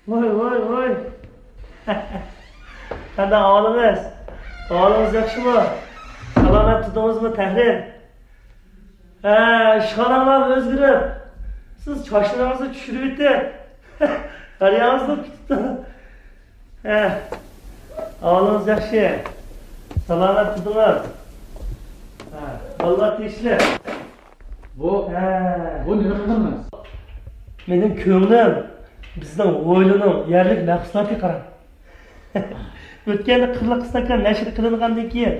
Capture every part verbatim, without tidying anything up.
ۋاي، ۋاي، ۋاي. قانداق ئەھۋالىڭىز؟ ئەھۋالىڭىز ياخشىمۇ؟ سالامەت تۇردىڭىزمۇ، تەھرىر؟ ھە، ئىشخاناڭلار ئۆزگىرىپ، سىز چاچلىرىڭىزنى چۈشۈرۈۋېتىپ، دەرياڭىزنى پۈتۈپتۇ. ھە، ئەھۋالىڭىز ياخشى؟ سالامەت تۇردىڭىز؟ ھە، بالىلار تىنچلىق؟ بۇ، ھە. بۇ نېمە قىلدىڭىز؟ مېنىڭ كۆڭلۈم بىزنىڭ ھويلىنىڭ يەرلىك مەھسۇلاتىغا قاراڭ. ئۆتكەندە قىرلىق ئىستاكان نەشر قىلىنغاندىن كېيىن،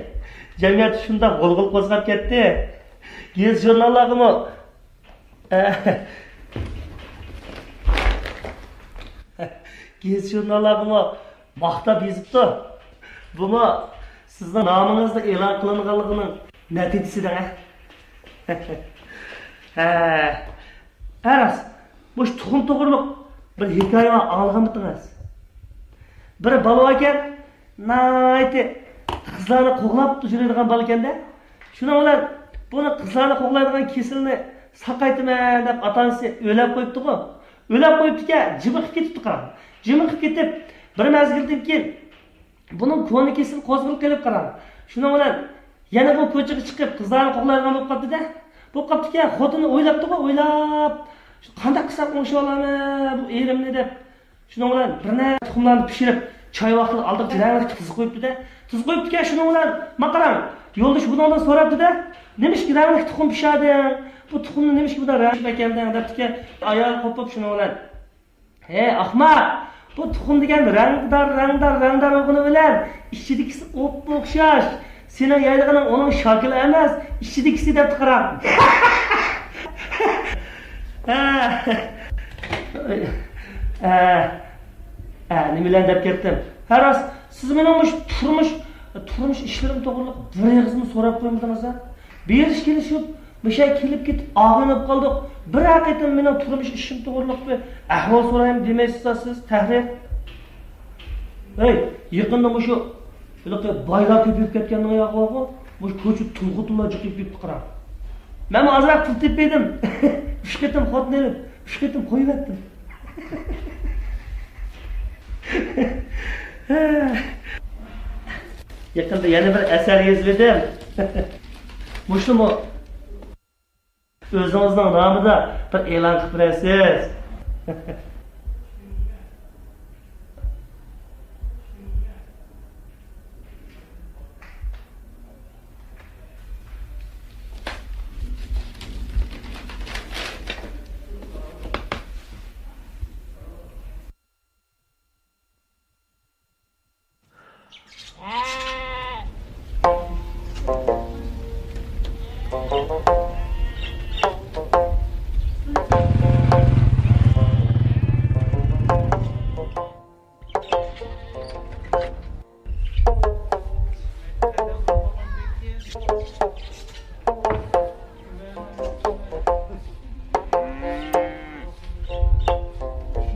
جەمئىيەت شۇنداق غۇلغۇلا قوزغاپ كەتتى. گېزىت ژۇرناللارغىمۇ، گېزىت ژۇرناللارغىمۇ ماختاپ يېزىپتۇ. بۇمۇ سىزنىڭ نامىڭىزنىڭ ئېلان قىلىنغانلىقىنىڭ نەتىجىسى دەڭ، ھە؟ ھە. ھە، راست. مۇشۇ تۇخۇم توغرۇلۇق بىر ھېكايە بار، ئاڭلىغانمىدىڭىز؟ بىر بالا باركەن، ناھايىتى قىزلارنى قوغلاپ يۈرىدىغان بالا ئىكەن-دە. شۇنىڭ بىلەن بۇنى قىزلارنى قوغلايدىغان كېسىلنى ساقايتىمەن دەپ ئاتا-ئانىسى ئۆيلەپ قويۇپتىغۇ. ئۆيلەپ قويۇپتىكەن، جىمىقىپ كېتىپتۇ قاراڭ. جىمىقىپ كېتىپ، بىر مەزگىلدىن كېيىن بۇنىڭ كونا كېسىلى قوزغىلىپ قېلىپ قاراڭ. شۇنىڭ بىلەن يەنە بۇ كوچىغا چىقىپ، قىزلارنى قوغلايدىغان بولۇپ قاپتۇ-دە. بولۇپ قاپتىكەن، خوتۇنى ئويلاپتىغۇ، ئويلاپ، قانداق قىلسام ئوڭشىۋالامەن بۇ ئېرىمنى دەپ. شۇنىڭ بىلەن بىر نەچچە تۇخۇملارنى پىشۇرۇپ، چاي ۋاقتىدا ئالدىغا رەڭلىك تۇزى قويۇپتۇ-دە. تۇز قويۇپتىكەن، شۇنىڭ بىلەن ماقاراڭ، يولدىشى بۇنىڭدىن سوراپتۇ-دە، نېمىشقا رەڭلىك تۇخۇم پىشاردىڭ؟ بۇ تۇخۇمنى نېمىشقا بۇنداق رەڭلىك ئەكەلدىڭ؟ دەپتىكەن، ئايال قوپۇپ شۇنىڭ بىلەن. ھەي، ئەخمەق! بۇ تۇخۇم دېگەن رەڭدار، رەڭدار، رەڭدار بولغىنى بىلەن ئىچىدىكىسى ئوپئوخشاش. سېنىڭ يەيدىغىنىڭ ئۇنىڭ شاكىلى ئەمەس، ئىچىدىكىسى دەپتۇ قاراڭ. ھە. ھە. ھە، نېمىلەرنى دەپ كەتتىم. ھە، راست، سىز مېنىڭ مۇشۇ تۇرمۇش، تۇرمۇش ئىشلىرىم توغرىلىق بىر ئېغىزمۇ سوراپ قويمىدىڭىز ھە. بېرىش كېلىشىپ، مۇشۇ يەرگە كېلىپ كېتىپ ئاغرىنىپ قالدۇق. بىرەر قېتىم مېنىڭ تۇرمۇش ئىشىم توغرىلىق بىر ئەھۋال سورايمۇ دېمەيسىز سىز، تەھرىر. ھەي، يېقىندا مۇشۇ ھېلىقى بايلار كۆپىيىپ كەتكەننىڭ ياقى بارغۇ، مۇشۇ كوچىدا تۇل خوتۇنلار جىقىيىپ كېتىپتۇ قاراڭ. مەنمۇ ئازراق پۇل تېپىپ بەردىم. ئۈچ قېتىم خوتۇن ئېلىپ، ئۈچ قېتىم قويۇۋەتتىم. يېقىندا يەنە بىر ئەسەر يېزىۋىدىم. مۇشۇمۇ ئۆزىڭىزنىڭ نامىدا بىر ئېلان قىلىپ بېرەرسىز.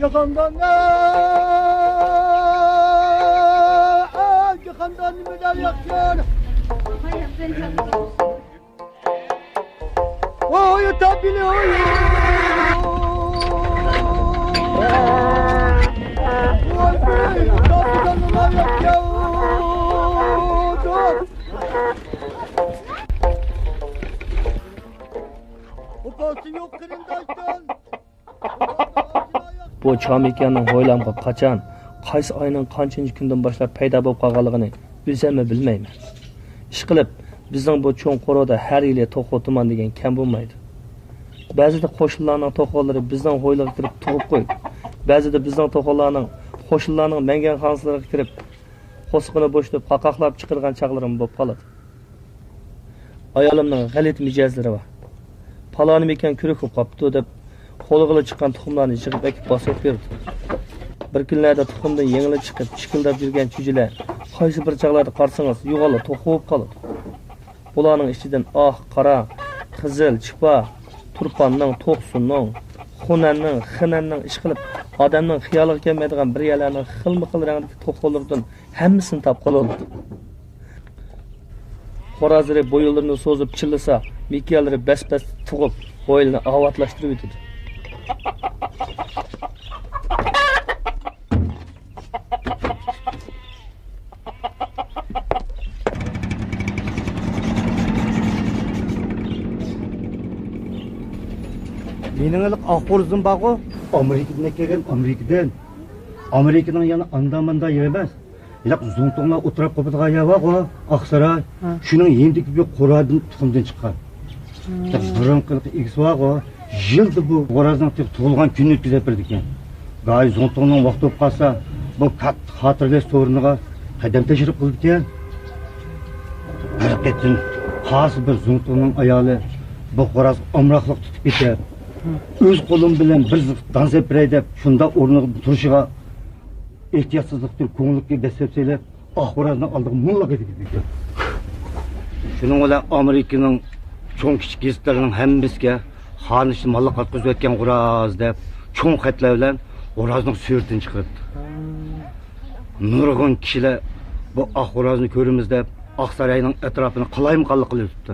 ياقامدان، ياقامدان نېمىلەر ياقتى؟ ئوي، تاپىلى، ئوي. ئوي، تاپىلى، نېمىلەر ياقتى؟ ئوپاسى يوق قېرىنداشتىن. بۇ چامىكياننىڭ ھويلامغا قاچان، قايسى ئاينىڭ قانچىنچى كۈنىدىن باشلاپ پەيدا بولۇپ قالغانلىقىنى ئۆزۈممۇ بىلمەيمەن. ئىشقىلىپ، بىزنىڭ بۇ چوڭ قورۇدا ھەر يىلى توخۇ تۇمان دېگەن كەم بولمايدۇ. بەزىدە قوشنىلارنىڭ توخۇلىرى بىزنىڭ ھويلىغا كىرىپ تۇغۇپ قويىدۇ. بەزىدە بىزنىڭ توخۇلارنىڭ قوشنىلارنىڭ مەڭگەن خانىسىلىرىغا كىرىپ، قورسىقىنى بوشىتىپ، قاقاقلاپ چىقىدىغان چاغلىرىمۇ بولۇپ قالىدۇ. ئايالىمنىڭ غەلىتە مىجەزلىرى بار. پالانىمىكەن كۆرۈك بولۇپ قاپتۇ دەپ، قولىغىلا چىققان تۇخۇملارنى يىغىپ ئەكىپ باسىپ بېرىدۇ. بىر كۈنلەردە تۇخۇمدىن يېڭىلا چىقىپ، چىكىلداپ يۈرگەن چۈجىلەر قايسى بىر چاغلاردا قارىسىڭىز، يوغانلا توخۇ بولۇپ قالىدۇ. بۇلارنىڭ ئىچىدىن ئاق، قارا، قىزىل، چىپا، تۇرپاننىڭ، توقسۇننىڭ، خۇنەننىڭ، خىنەننىڭ، ئىشقىلىپ، ئادەمنىڭ خىيالىغا كەلمەيدىغان بىر يەرلەرنىڭ خىلمۇ خىل رەڭدىكى توخۇلىرىدىن ھەممىسىنى تاپقىلى بولىدۇ. خورازلىرى بويۇنلىرىنى سوزۇپ چىللىسا، مىكىيەلىرى بەس-بەس تۇغۇپ، ھويلىنى ئاۋاتلاشتۇرۇۋېتىدۇ. مېنىڭ ھېلىقى ئاق خورزۇم بارغۇ. ئامېرىكىدىن كەلگەن، ئامېرىكىدىن. ئامېرىكىنىڭ يەنە ئاندا-ماندا يېرى ئەمەس. ھېلىقى زۇڭتۇڭلار ئولتۇراپ قوپىدىغان يەر بارغۇ، ئاقساراي. ھە. شۇنىڭ يېنىدىكى بىر خورازدىن، تۇخۇمدىن چىققان. ھە. بۇرۇنقى ئىگىسى بارغۇ، يىلدا بۇ خورازنىڭ تۇغۇلغان كۈنىنى ئۆتكۈزۈپ بېرىدىكەن. گاھى زۇڭتۇڭنىڭ ۋاقتى بولۇپ قالسا، بۇ كاتتا خاتىرىلەش سورۇنىغا قەدەم تەشرىپ قىلىدىكەن. بىر قېتىم خاس بىر زۇڭتۇڭنىڭ ئايالى بۇ خورازغا ئامراقلىق تۇتۇپ كېتىپ، ئۆز قولۇم بىلەن بىر زىخ دان سېپىرەي دەپ، شۇنداق ئورنىدىن تۇرۇشىغا ئېھتىياتسىزلىقتىن كۆڭلىگە دەسسەپ سېلىپ، ئاق خورازنىڭ ئالدىغا مۇنۇلارغا دېگۈدەك. شۇنىڭ بىلەن ئامېرىكىنىڭ چوڭ-كىچىك گېزىتلىرىنىڭ ھەممىسىگە خانىشنى ماللىق ئاتقۇزۇۋەتكەن خوراز دەپ چوڭ خەتلەر بىلەن خورازنىڭ سۈرىتىنى چىقىرىپتۇ. نۇرغۇن كىشىلەر بۇ ئاق خورازنى كۆرىمىز دەپ، ئاقساراينىڭ ئەتراپىنى قالايمىقانلىق قىلىۋېتىپتۇ.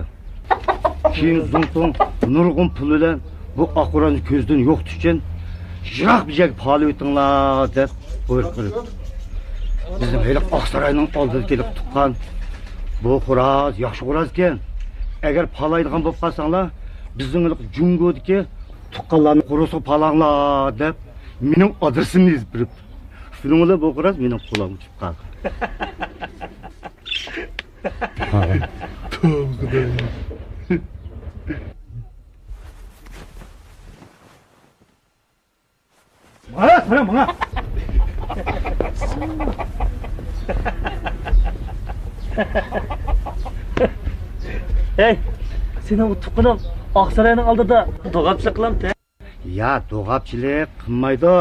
كېيىن زۇڭتۇڭ نۇرغۇن پۇل بىلەن بۇ ئاق خورازنى كۆزدىن يوقىتىش ئۈچۈن يىراق بىر يەرگە پالىۋېتىڭلار دەپ بۇيرۇق بېرىپتۇ. بىزنىڭ ھېلىقى ئاقساراينىڭ ئالدىدىكى ھېلىقى تۇغقان، بۇ خوراز ياخشى خوراز ئىكەن، ئەگەر پالايدىغان بولۇپ قالساڭلار، بىزنىڭ ھېلىقى جۇڭگودىكى تۇغقانلارنىڭ خورازىغا پالاڭلار دەپ مېنىڭ ئادرېسىمنى يېزىپ بېرىپتۇ. شۇنىڭ بىلەن بۇ خوراز مېنىڭ قولۇمغا چۈشۈپ قالدى. توۋا، خۇدايىم. ماڭا، قارا، ماڭا. ھەي، سېنىڭ ئۇ تۇغقىنىڭ ئاقساراينىڭ ئالدىدا دوغاپچىلىق قىلامتى؟ يا، دوغاپچىلىق قىلمايدۇ.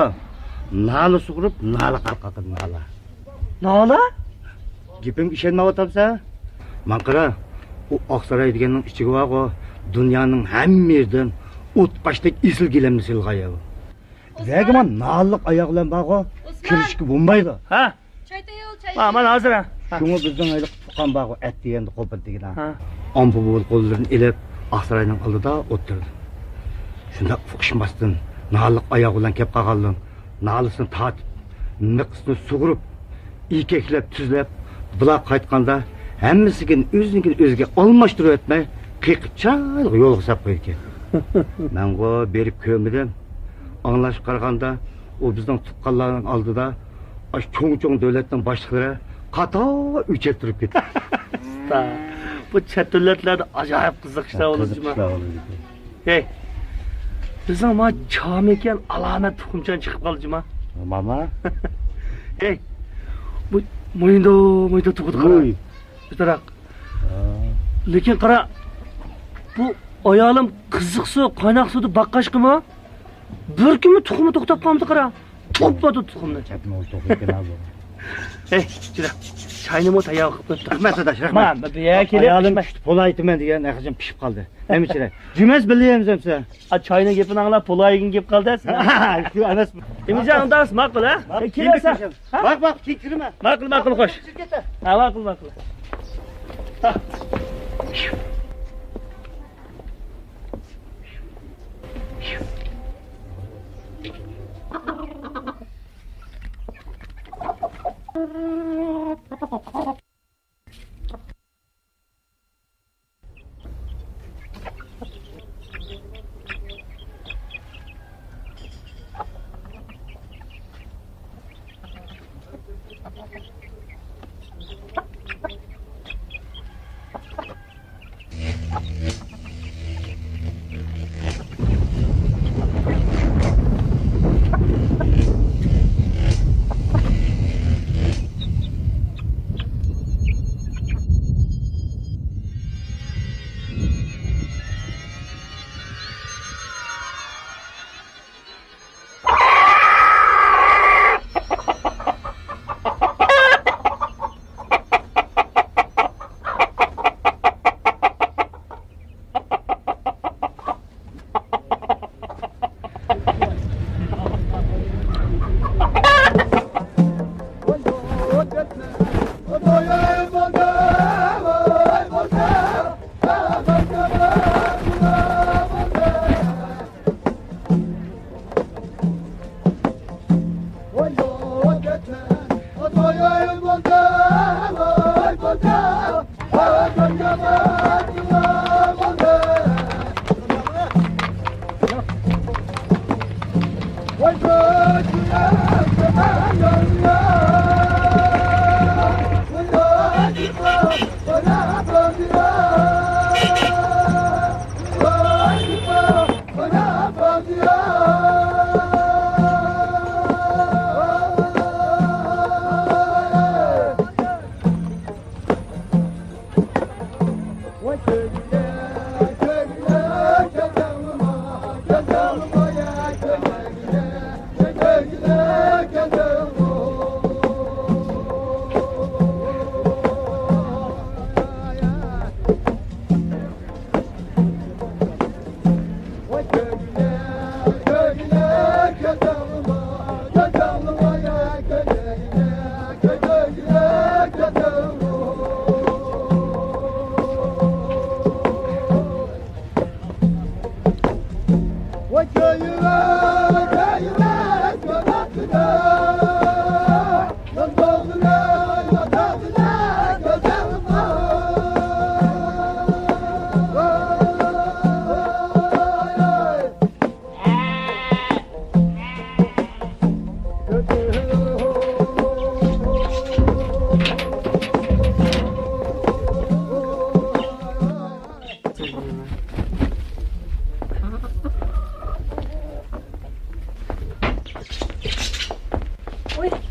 نالە سۇغۇرۇپ، نالە قارقىدۇ، نالە. نالە؟ گېپىمگە ئىشەنمەيۋاتامسەن؟ ماڭا قارا، ئۇ ئاقساراي دېگەننىڭ ئىچىگە بارغۇ، دۇنيانىڭ ھەممە يېرىدىن ئوتقاشتەك ئېسىل گىلەمنى سېلىغان يەر بۇ. ئۇ يەرگە مانا نالىلىق ئاياغ بىلەن بارغۇ، ئۇسمان! كىرىشكە بولمايدۇ. ھە؟ چاي تەييار، چاي. ھە، مانا ھازىر، ھە. ھە. شۇڭا بىزنىڭ ھېلىقى تۇغقان بارغۇ، ئەتىگەندە قوپىدىغىنا. ھە. ئامپۇبۇل قوللىرىنى ئېلىپ، ئاقساراينىڭ ئالدىدا ئولتۇردى. شۇنداق ئۇقۇشماستىن، نالىلىق ئاياغ بىلەن كەپ قالغانلىرىڭ نالىسىنى تارتىپ، نىقىسىنى سۇغۇرۇپ، ئېكەكلەپ، تۈزلەپ، بۇلار قايتقاندا ھەممىسىنىڭكىنى ئۆزىنىڭكىنى ئۆزىگە ئالماشتۇرۇۋەتمەي، قېقىپ چايلىق يولغا ساپ قويىدىكەن. مەنغۇ بېرىپ كۆرمىدىم. ئاڭلاشقا قارىغاندا، ئۇ بىزنىڭ تۇغقانلارنىڭ ئالدىدا ئاشۇ چوڭ-چوڭ دۆلەتنىڭ باشلىقلىرى قاتار ئۆچەت تۇرۇپ كېتىپتۇ. بۇ چەت دۆلەتلەردە ئاجايىپ قىزىق ئىشلار بولىدۇ، قىزىق جۇما. ئىشلار بولىدۇ. ھەي، بىزنىڭ ما چامىكەن ئالامەت تۇخۇمچان چىقىپ قالدى جۇما. ماما. ھەي، بۇ مويۇندا، مويۇندا تۇغۇدى قارا. ۋوي. بىتاراق. ھا. لېكىن قارا، بۇ ئايالىم قىزىق سۇ، قايناق سۇدا باققاچقىمۇ بىر كۈنمۇ تۇخۇمى توختاپ قالمىدى قارا. توپلاپ تۇخۇمنى. چەتمە ئۇ توخۇ ئىكەن ھازىر. ھەي، جۈرە. چاينىمۇ تەييار قىلىپ قويۇپتۇ. رەھمەت، داداش، رەھمەت. ما، بۇ يەرگە كېلىپ ئايالىم پىشماق. پۇل ئېيتىمەن دېگەن، ھەقىچان پىشىپ قالدى. نېمە چىرە؟ جۈمەس بىللە يەيمىز ئەمسە. ئا، چاينىڭ گېپىنى ئاڭلاپ، پۇل ئېيتقىن گەپ قالدى سىلەر. شۇ ئەمەس. ئىمىجان، ئۇنداق ماقۇل، ھە؟ ماقۇل، كېلىۋەرسەن. كېلىپ ھە؟ باق، باق، كېلىپ كىرىمەن. ماقۇل، ماقۇل، خوش. شىركەتتە. ھە، ماقۇل، ماقۇل. ھە.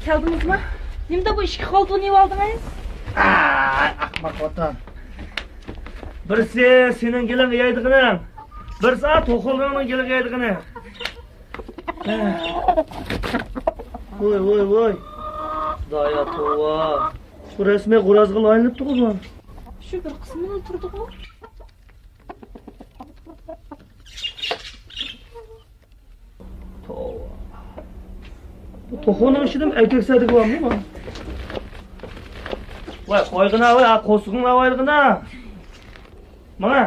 كەلدىڭىزمۇ؟ نېمىدا بۇ ئىككى قولتۇقنى يېۋالدىڭىز؟ ئاي، ئەخمەق ۋاتان. بىرسى سېنىڭ گېلىڭ يەيدىغىنىڭ، بىرسى توخۇلىرىڭنىڭ گېلىغا يەيدىغىنى. ۋوي، ۋوي، ۋوي. خۇدايا، توۋا. بۇ رەسمىي غورازغىلا ئايلىنىپتىغۇ بۇ. شۇ بىر قىسمىلا تۇرىدىغۇ. توۋا. بۇ توخۇنىڭ ئىچىدىمۇ ئەركەك سەدىگە بارمۇ؟ ۋاي، قويغىنا، ۋاي، قورسىقىڭنى ئاۋايلىغىنا. ماڭا.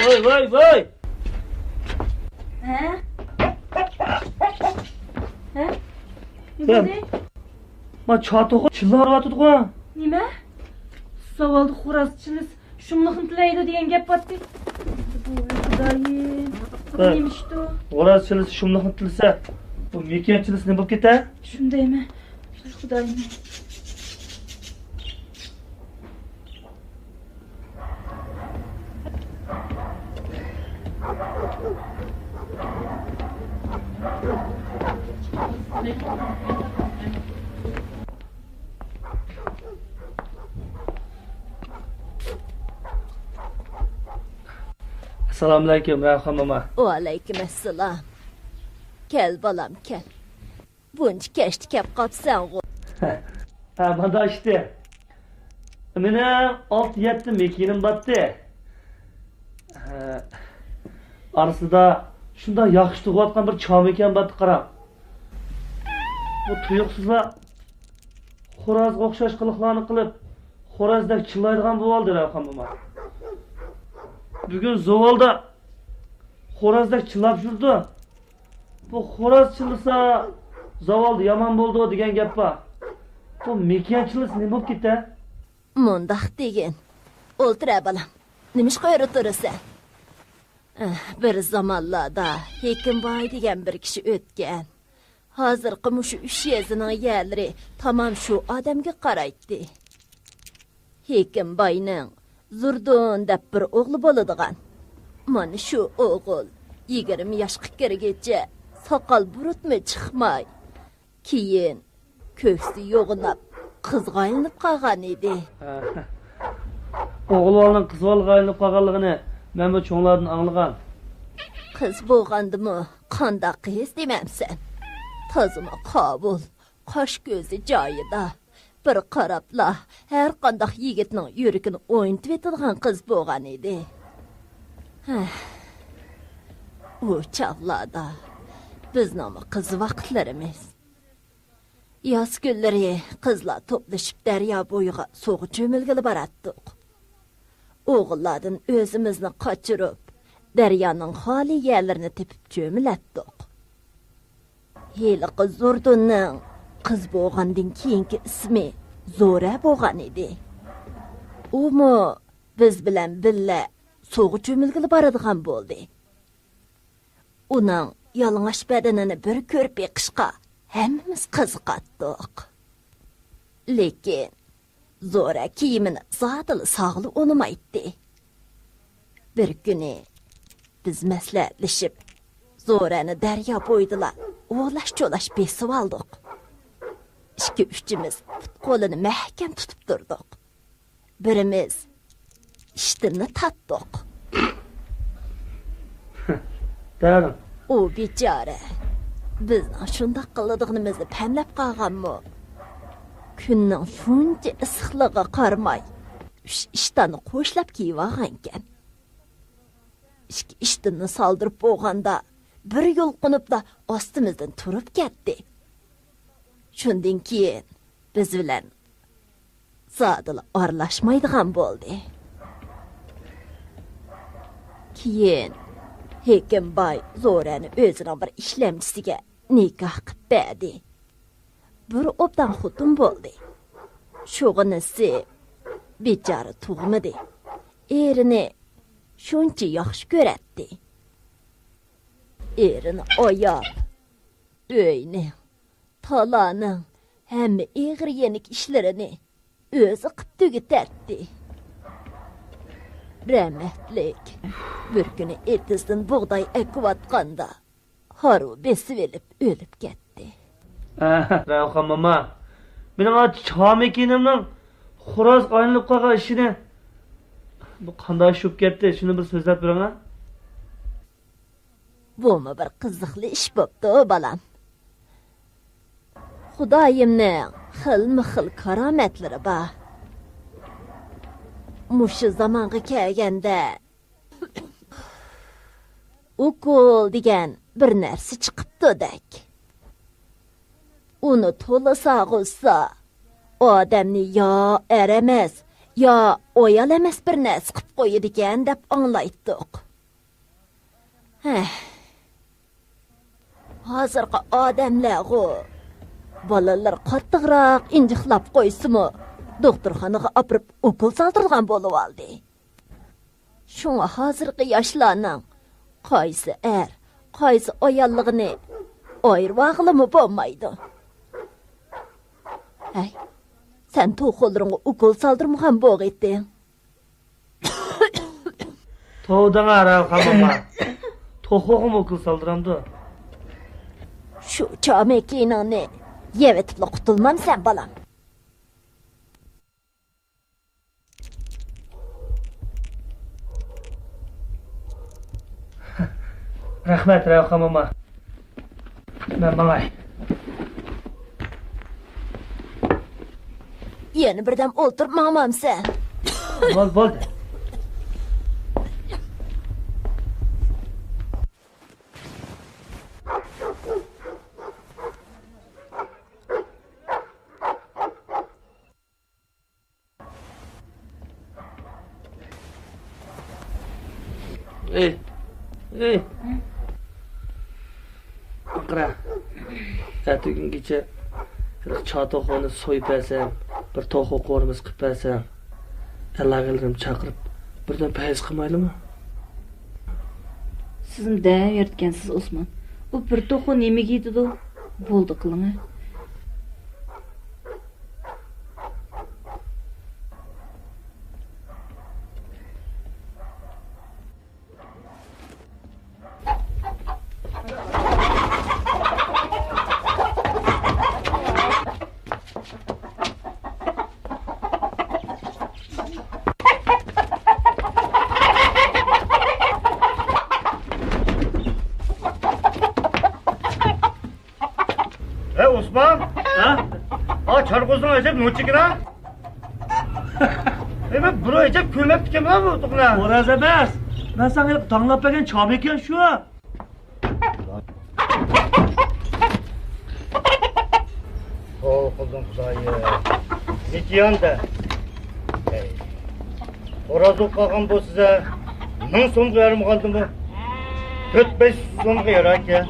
ۋاي، ۋاي، ۋاي! ھە؟ ھە؟ نېمە بولدى؟ ما چاتىغۇ چىللىۋاتىدىغۇ. نېمە؟ زاۋالدا خوراز چىللىسا شۇملۇقنى تىلەيدۇ دېگەن گەپ بارتتى. ۋاي خۇدايىم. ھە. نېمە ئىشتۇ؟ خوراز چىللىسا شۇملۇقنى تىلىسە، بۇ مېكىيان چىللىسا نېمە بولۇپ كېتە؟ شۇندايمۇ؟ ۋاي خۇدايىم. ئەسسالامۇئەلەيكۇم، رەۋخان موما. ۋەئەلەيكۇم ئەسسالام. كەل، بالام، كەل. بۇنچە كەچتە كەپ قاپسەنغۇ؟ ھە، مانا ئىشتى. مېنىڭ ئالتە يەتتە مېكىيىنىم باتتى. ھە، ئارىسىدا شۇنداق ياخشى تۇغۇۋاتقان بىر چاۋ مېكىيان باتتى، قاراڭ. بۇ تۇيۇقسىزلا خورازغا ئوخشاش قىلىقلارنى قىلىپ، خورازدەك چىللايدىغان بولۇۋالدى، رەۋخان موما. بۈگۈن زاۋالدا خورازدەك چىللاپ يۈرىدۇ. بۇ خوراز چىللىسا، زاۋالدا يامان بولىدۇ دېگەن گەپ بار. بۇ مېكىيان چىللىسا نېمە بولۇپ كېتە؟ مۇنداق دېگىن. ئولتۇر، ئە بالام. نېمىشقا ئۆرە تۇرىسەن؟ ئەھ، بىر زامانلاردا ھېكىمباي دېگەن بىر كىشى ئۆتكەن. ھازىرقى مۇشۇ ئۈچ يېزىنىڭ يەرلىرى تامام شۇ ئادەمگە قارايتتى. ھېكىمباينىڭ زوردۇن دەپ بىر ئوغلى بولىدىغان. مانا شۇ ئوغۇل يىگىرمە ياشقا كىرگىچە ساقال بۇرۇتمۇ چىقماي، كېيىن كۆكسى يوغىناپ، قىزغا ئايلىنىپ قالغان ئىدى. ھە. ئوغۇل بالىنىڭ قىز بالىغا ئايلىنىپ قالغانلىقىنى مەنمۇ چوڭلاردىن ئاڭلىغان. قىز بولغاندىمۇ قانداق قىز دېمەمسەن؟ تازىمۇ قاۋۇل، قاش كۆزى جايىدا. بىر قاراپلا ھەر قانداق يىگىتنىڭ يۈرىكىنى ئوينىتىۋېتىدىغان قىز بولغان ئىدى. ھە. ئۇ چاغلاردا بىزنىڭمۇ قىز ۋاقىتلىرىمىز. ياز كۈنلىرى قىزلار توپلىشىپ دەريا بويىغا سۇغا چۆمۈلگىلى باراتتۇق. ئوغۇللاردىن ئۆزىمىزنى قاچۇرۇپ، دەريانىڭ خالىي يەرلىرىنى تېپىپ چۆمۈلەتتۇق. ھېلىقى زوردۇننىڭ قىز بولغاندىن كېيىنكى ئىسمى زورە بولغان ئىدى. ئۇمۇ بىز بىلەن بىللە سۇغا چۆمۈلگىلى بارىدىغان بولدى. ئۇنىڭ يالىڭاچ بەدىنىنى بىر كۆرۈپ بېقىشقا ھەممىمىز قىزىقاتتۇق. لېكىن زورا كىيىمىنى زادىلا ساغىلى ئۇنىمايتتى. بىر كۈنى بىز مەسلىھەتلىشىپ، زورەنى دەريا بويىدىلا ئولاش-چولاش بېسىۋالدۇق. ئىككى-ئۈچىمىز پۇت-قولىنى مەھكەم تۇتۇپ تۇردۇق. بىرىمىز ئىشتىننى تارتتۇق. دەۋېرىڭ. ئۇ بىچارە بىزنىڭ شۇنداق قىلىدىغىنىمىزنى پەملەپ قالغانمۇ؟ كۈننىڭ شۇنچە ئىسسىقلىقىغا قارىماي، ئۈچ ئىشتاننى قوشلاپ كىيىۋالغانىكەن. ئىككى ئىشتىننى سالدۇرۇپ بولغاندا، بىر يۇلقۇنۇپلا ئاستىمىزدىن تۇرۇپ كەتتى. شۇندىن كېيىن بىز بىلەن زادىلا ئارىلاشمايدىغان بولدى. كېيىن ھېكىم باي زورەنى ئۆزىنىڭ بىر ئىشلەمچىسىگە نىكاھ قىپ بەردى. بىر ئوبدان خوتۇن بولدى. شۇغىنىسى بىچارە تۇغمىدى. ئېرىنى شۇنچە ياخشى كۆرەتتى. ئېرىنى ئاياپ، ئۆينىڭ، تالانىڭ ھەممە ئېغىر يېنىك ئىشلىرىنى ئۆزى قىپ تۈگىتەتتى. رەھمەتلىك بىر كۈنى ئېتىزدىن بۇغداي ئەكىۋاتقاندا، ھارۋا بېسىۋېلىپ ئۆلۈپ كەتتى. ئەھ، رەۋخان موما، مېنىڭ ئا چامىكىنىمنىڭ خوراز قاينىلىپ قالغان ئىشىنى، بۇ قانداق ئىش بولۇپ كەتتى؟ شۇنى بىر سۆزلەپ بېرىڭە. بۇمۇ بىر قىزىقلىق ئىش بوپتۇ، بالام. خۇدايىمنىڭ خىلمۇ خىل كارامەتلىرى بار. مۇشۇ زامانغا كەلگەندە، ئوكۇل دېگەن بىر نەرسە چىقىپتۇدەك. ئۇنى تولا ساغۇزسا، ئادەمنى يا ئەر ئەمەس، يا ئايال ئەمەس بىر نەرسە قىپ قويىدىكەن دەپ ئاڭلايتتۇق. ھەھ. ھازىرقى ئادەملەرغۇ، بالىلىرى قاتتىقراق ئىنجىقلاپ قويسىمۇ، دوختۇرخانىغا ئاپىرىپ ئوكۇل سالدۇرىدىغان بولۇۋالدى. شۇڭا ھازىرقى ياشلارنىڭ قايسى ئەر، قايسى ئاياللىقىنى ئايرىۋالغىلىمۇ بولمايدۇ. ھەي، سەن توخۇلىرىڭغا ئوكۇل سالدۇرمىغان بولغىيتتىڭ. توۋا دەڭە، رەۋخان موما. توخۇغىمۇ ئوكۇل سالدۇرامدۇ؟ شۇ چامىكىنىڭنى يەۋېتىپلا قۇتۇلمامسەن، بالام؟ رەھمەت، رەۋخان موما. مەن ماڭاي. يەنە بىردەم ئولتۇرۇپ ماڭمامسەن؟ بول، بولدى. ئېي، ئېي. ئاقىرا، ئەتىگۈنگىچە بىر چاتاقخانا سويۇپ بەرسەم، بىر توخۇ قورۇمىسى قىلىپ بەرسەم، ئەلاقىلىرىمنى چاقىرىپ، بىردەم پەيز قىلمايلىمۇ؟ سىزمۇ دەۋېرىدىكەنسىز، ئوسمان. ئۇ بىر توخۇ نېمىگە يېتىدۇ؟ بولدى قىلىڭە. ھە، ئوسمان؟ ھە؟ ئا، چارقوزنىڭ ئەجەب نوچىكىنا. ھە، مەن بۇرۇن ئەجەب كۆرمەپتىكەنمەن بۇ توخۇنى. خوراز ئەمەس. مەن ساڭا ھېلىقى تاڭلاپ بەرگەن چامىكىن شۇ. توۋا قىلدىم خۇدايىم. نېكىيان دە. ھەي. خوراز بولۇپ قالغان بولسىزە، مىڭ سومغا يارىمىغاندىمۇ، تۆت بەش سومغا ياراكەن.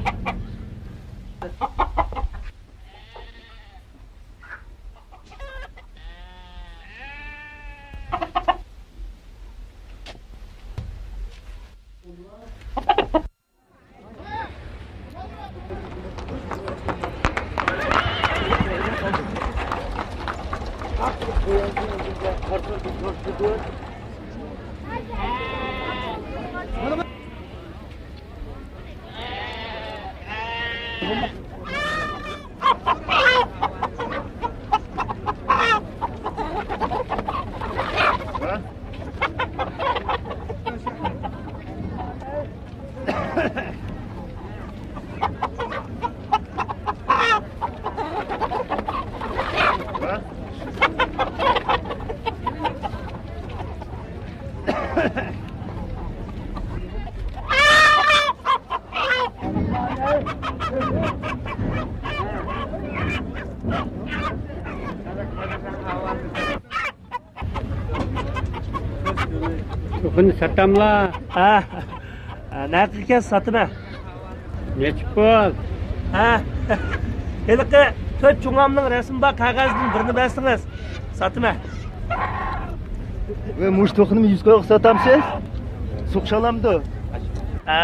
بۇنى ساتاملا؟ ھە. ھە، نەقىگە كەلسە ساتىمەن. نەچچە پۇل؟ ھە. ھېلىقى تۆت چوڭامنىڭ رەسىمى بار قەغەزدىن بىرنى بەرسىڭىز، ساتىمەن. ۋە مۇشۇ توخۇنى يۈز كويغا ساتامسىز؟ سوقۇشالامدۇ؟ ھە.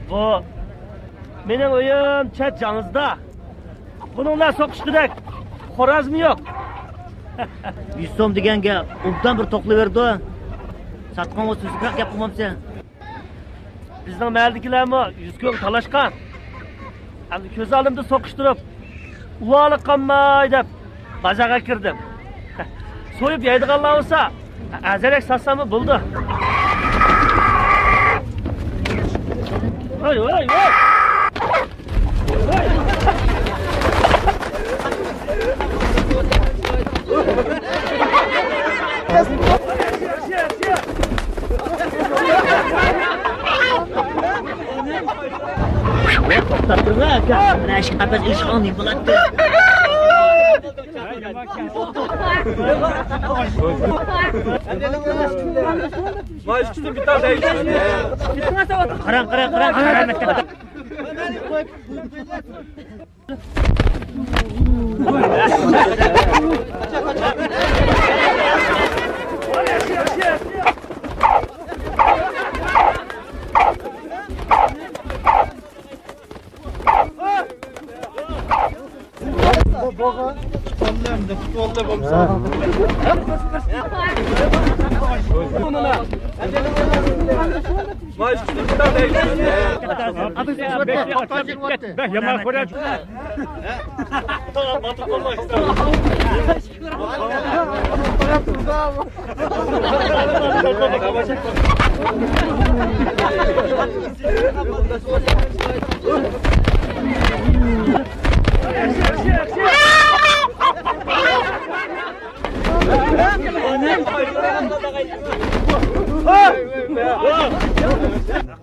بۇ مېنىڭ ئۆيۈم چەت جاڭزىدا. بۇنىڭ بىلەن سوقۇشقۇدەك خورازمۇ يوق. يۈز سوم دېگەنگە ئوبدان بىر توقلىۋېرىدۇ. ساتقانغا سۆزلۈكرەك گەپ قىلمامسەن؟ بىزنىڭ مەھەللىدىكىلەرمۇ يۈز كويغا تالاشقان. ئەمدى كۆز ئالدىمدا سوقۇشتۇرۇپ، ئۇۋالىق قالماي دەپ بازارغا كىردىم. سويۇپ يەيدىغانلار بولسا، ئەزەلەك ساتساممۇ بولىدۇ. ۋاي، ۋاي، ۋاي! توختاپ تۇرغىن ئاكا، مانا شۇ قەپەس ئېچىلغان نېمە بولاتتى؟ قاراڭ، قاراڭ، قاراڭ، قاراڭ.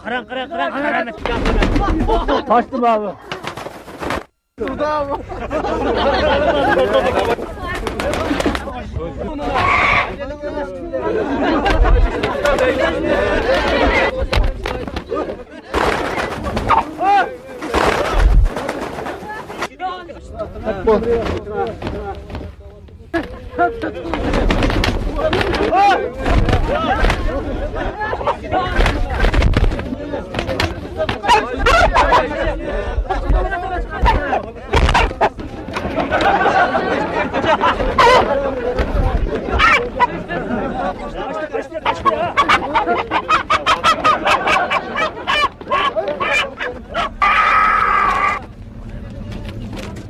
قاراڭ، قاراڭ، قاراڭ، قاراڭ. قاچتىم ئابا.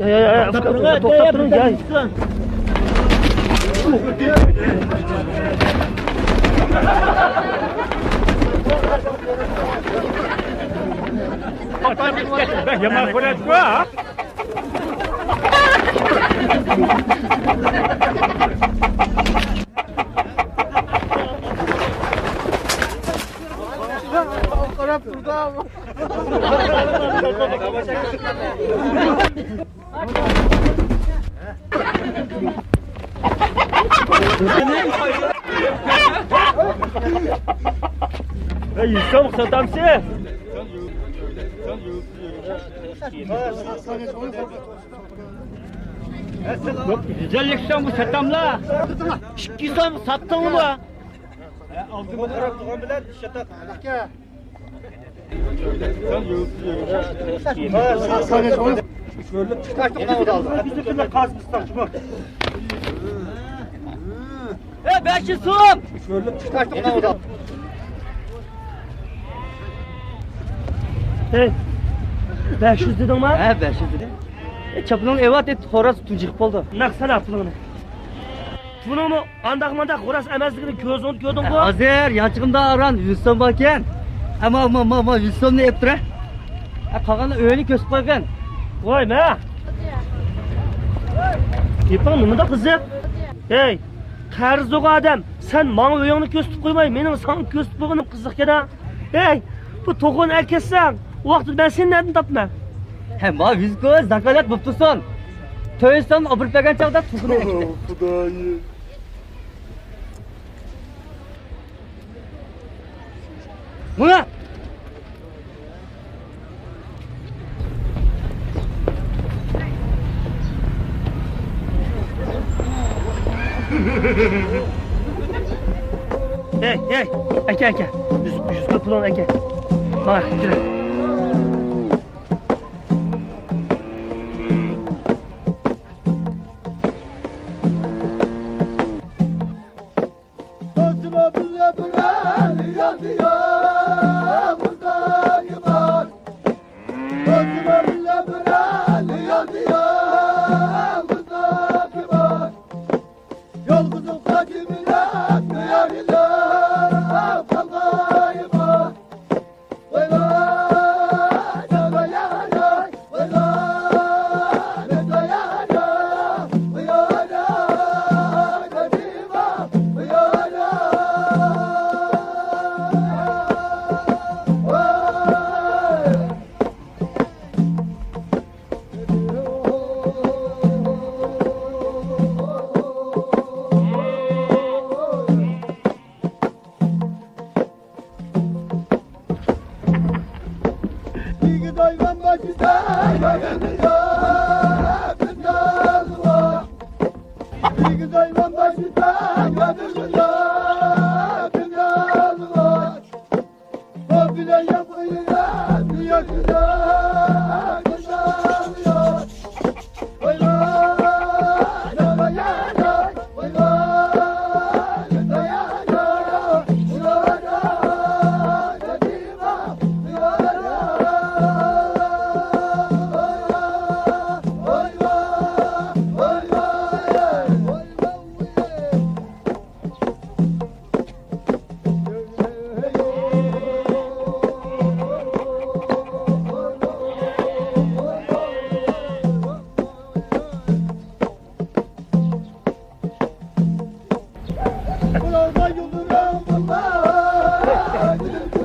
يا، يا، يا، يا، توختاپ تۇرۇڭ، توختاپ تۇرۇڭ، يا. يامان كۆرۈنۈپ. قاراپ تۇردا. ئەي، يۈز سوم ساتامسىز؟ يۈز ئەللىك سوم ساتاملا. ئىككى سوم ساتتىڭمۇ؟ ئالدىمغا قاراپ تۇرغان بىلەن شاتاق. كۆرۈلۈپ چىقتى. ئەي، بەش يۈز سوم! كۆرۈلۈپ چىقتى. ھەي، بەش يۈز دېدىڭما؟ ھە، بەش يۈز دېدىم. ئەي، چاپىنىڭنى ئېۋەت، ئەي، خوراز تۇنجۇقۇپ بولدى. نەق سانا پۇلۇڭنى. بۇنىڭمۇ ئانداق مانداق خوراز ئەمەسلىكىنى كۆزۈڭدە كۆردۈڭغۇ؟ ھازىر يانچۇقۇمدا ئاران يۈز سوم باركەن. ئەمما، ما، ما، ما، يۈز سومنى ئېلىپ تۇرە. ئە، قالغاننى ئۆينى كۆرسىتىپ قويغىن. ۋاي، مە. گېپىڭ نېمىنداق قىزىق؟ ھەي، قەرزى يوق ئادەم، سەن ماڭا ئۆيۈڭنى كۆرسىتىپ قويماي، مېنىڭ ساڭا كۆرسىتىپ قويغىنىم قىزىقكەن-ھە. ھەي، بۇ توخۇنى ئەكەتسەڭ، ۋاقتىدا مەن سېنى نەدىن تاپىمەن؟ ھە، ما ۋىزكو زاكالەت بوپتۇسۇن. تويسام ئاپىرىپ بەرگەن چاغدا توخۇنى ئەكەت. خۇدايىم. مانا. ھەي، ھەي، ئەكە، ئەكە. يۈز، يۈز پۇلۇڭنى ئەكە. مانا، كېلە.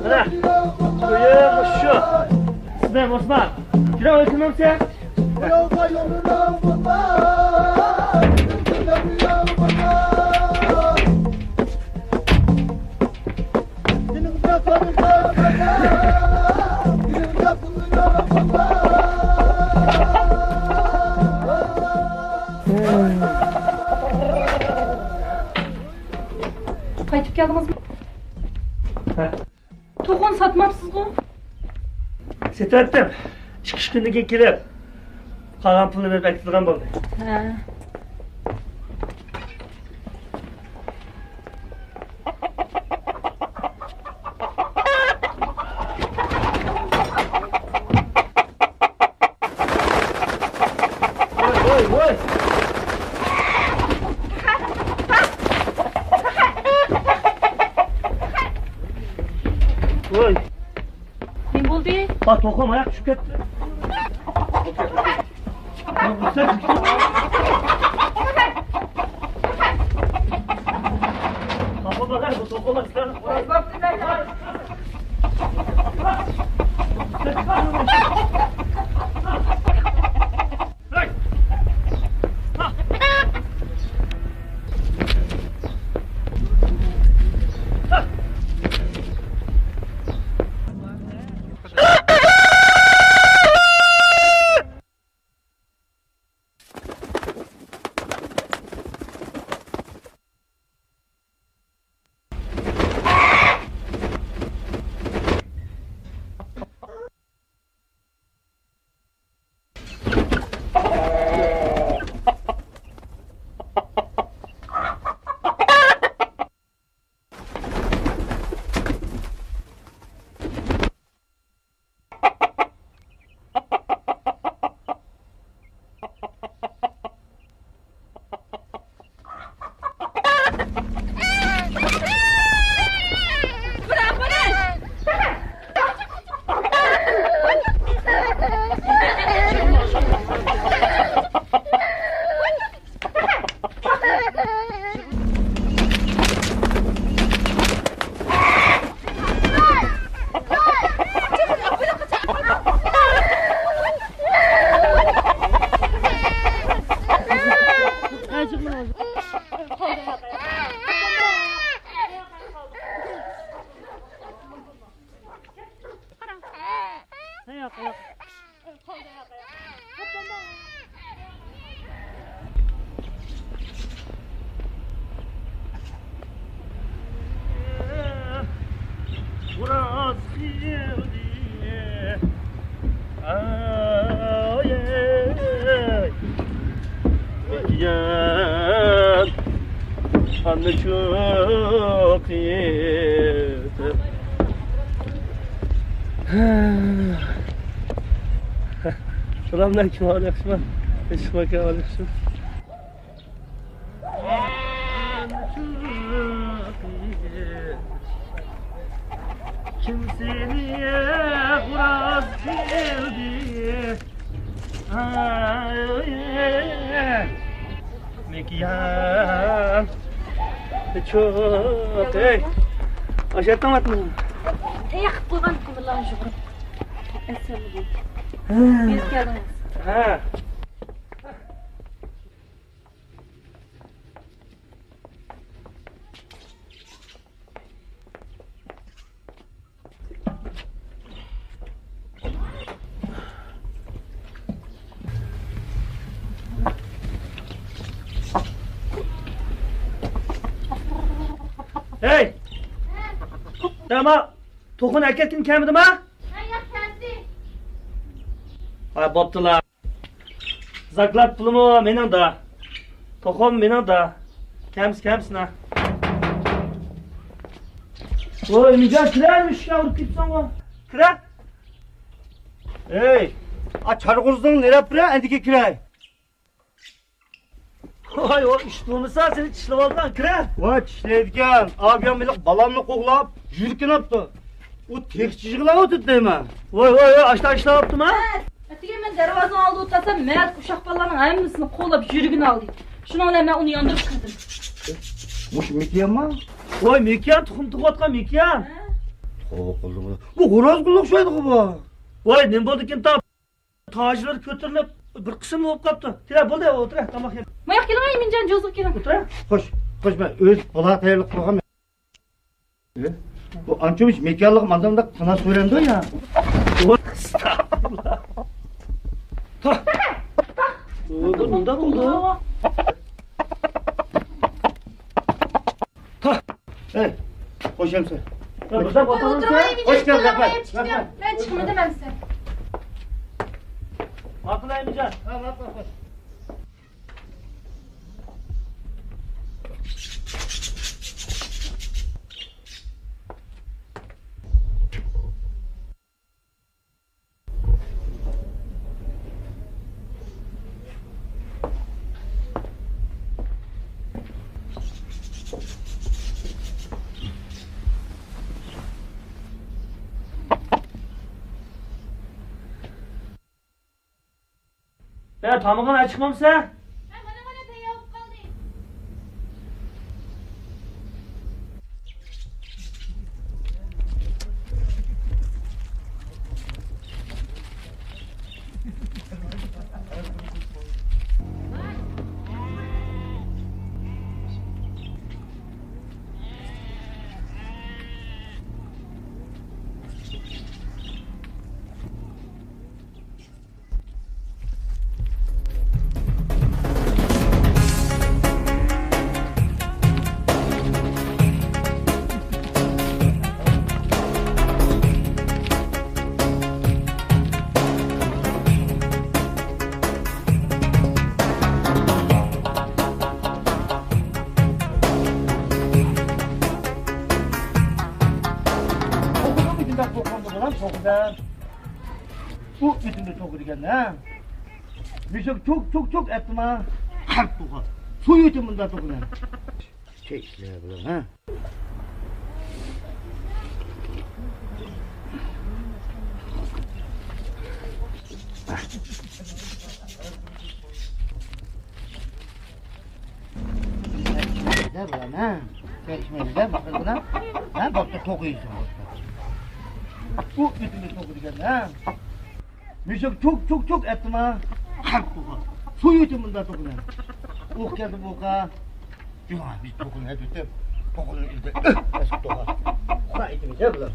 مانا، ئۆيۈم مۇشۇ. سىزدىن ئوسمان. كىرىڭ، ئۆي كىمنىڭكى؟ قايتىپ كەلدىڭىزمۇ؟ ھە. توخۇنى ساتماپسىزغۇ؟ سېتىۋەتتىم. ئىككى ئۈچ كۈندىن كېيىن كېلىپ، قالغان پۇلنى بېرىپ ئەكېتىدىغان بولدى. ھە. ۋوي، ۋوي، ۋوي. ۋوي. نېمە بولدى؟ ئا، توخۇم ئاياق چۈشۈپ كەتتى. ئاي، ئاي. يان قاننى چوقۇيتىپ. سالاملىكىم، ئالىياخشىما؟ يۈسۈپ ئاكا، ئالىياخشىما؟ كىم سېنى خوراز قىلدى؟ مېكىيان. چوق، ئەي. ئاشۇ يەردە تاڭاتمۇ؟ تەييار قىلىپ قويغان قىلدىلار يۇغۇرۇپ. ئەسسالامۇ ئەلەيكۇم. ھە. بىز كەلدىڭىز. ھە. ھەي! دەما، توخۇنى ئەكەتكىن كەلمىدىما؟ ھە، ياق، كەلدى. ھە، بوپتۇلا. زاكلات پۇلىمۇ مېنىڭدا. توخۇم مېنىڭدا. كەمسە، كەمسىنا. ۋوي، ئىمىنجان، كىرە، ئىشىكنى ئۇرۇپ كېتىپسەنغۇ. كىرە. ئەي، ئا، چارغۇزدۇڭ، نېرەپ بىرە، ئەندىكى كىرەي. ۋاي، ئۇ ئىش بولمىسا، سېنى چىشلىۋالدى، كىرە. ۋاي، چىشلەيدىكەن. ئابىيام ھېلىقى بالامنى قوغلاپ، يۈرىكىنى ئاپتۇ. ئۇ تېخىچە يىغلاۋاتىدۇ دەيمەن. ۋاي، ۋاي، ۋاي، ئاشتا ئىشلەۋاپتىما؟ ئەتىگەن مەن دەرۋازىنىڭ ئالدىدا ئولتۇرسام، مەھەللىدىكى ئۇششاق بالىلارنىڭ ھەممىسىنى قوغلاپ يۈرىكىنى ئالدى. شۇنىڭ بىلەن مەن ئۇنى ياندۇرۇپ كىردىم. مۇشۇ مېكىيانما؟ ۋاي، مېكىيان، تۇخۇم تۇغۇۋاتقان مېكىيان. ھە؟ توۋا قىلدىم. بۇ خورازغا ئوخشايدىغۇ بۇ. ۋاي، نېمە بولدىكىن تا؟ تاجلىرى كۆتۈرۈلۈپ، بىر قىسىم بولۇپ قاپتۇ. كىرە، بولدى، ئولتۇرە، تاماق يەپ. ماياق كېلىڭ، ئىمىنجان، جوزىغا كېلىڭ. ئولتۇرە. خوش، خوش، مەن ئۆز بالا تەييارلىق قىلغان. ئە؟ بۇ ئانچە مۇنچە مېكىيانلىقى مانداق تانا سۆرەمدۇ يا؟ ئەستەغپۇرۇللا. تا. بۇ، بۇ مۇنداق بولدى. تا. ئەي، خوش ئەمسە. يا، بۇزاپ ئولتۇرۇڭسەن. خوش كەلدىڭ، رەھمەت، رەھمەت. مەن چىقمىدىم ئەمسە. ماقۇل، ئەمىجان. ھە، ماقۇل، خوش. يا، تامىقىڭ ئاچىقمامسەن؟ ھە، مانا، مانا، تەييار بولۇپ قالدى. بۇ ئۆتۈمدە توغرا دېگەن، ھە؟ مۈشۈك چوك، چوك، چوك ئەتتىما. قەرت توغرا. سۇ ئۆتۈم بۇندا توغرا. چەكلەر بۇلار، ھە؟ دە بۇلار، ھە؟ دە ئىچمەيلى دە، باقىڭ بۇلار. ھە، بوپتۇ، توقۇيسىز بوپتۇ. ئۇ ئۆتۈمنى توقۇ دېگەن، ھە؟ مۈشۈك چوك، چوك، چوك ئەتتىما. قەرت توقۇ. سۇ ئۆتۈم بۇندا توقۇ. ئوق كەلدى بۇ ئوقا. جۇما، بىز توقۇنى ئەتۈتۈپ، توقۇنى ئىلدى. ئۆھ، ئەسكى توقا. خۇدا ئېيتىمىز، ھە، بۇلار.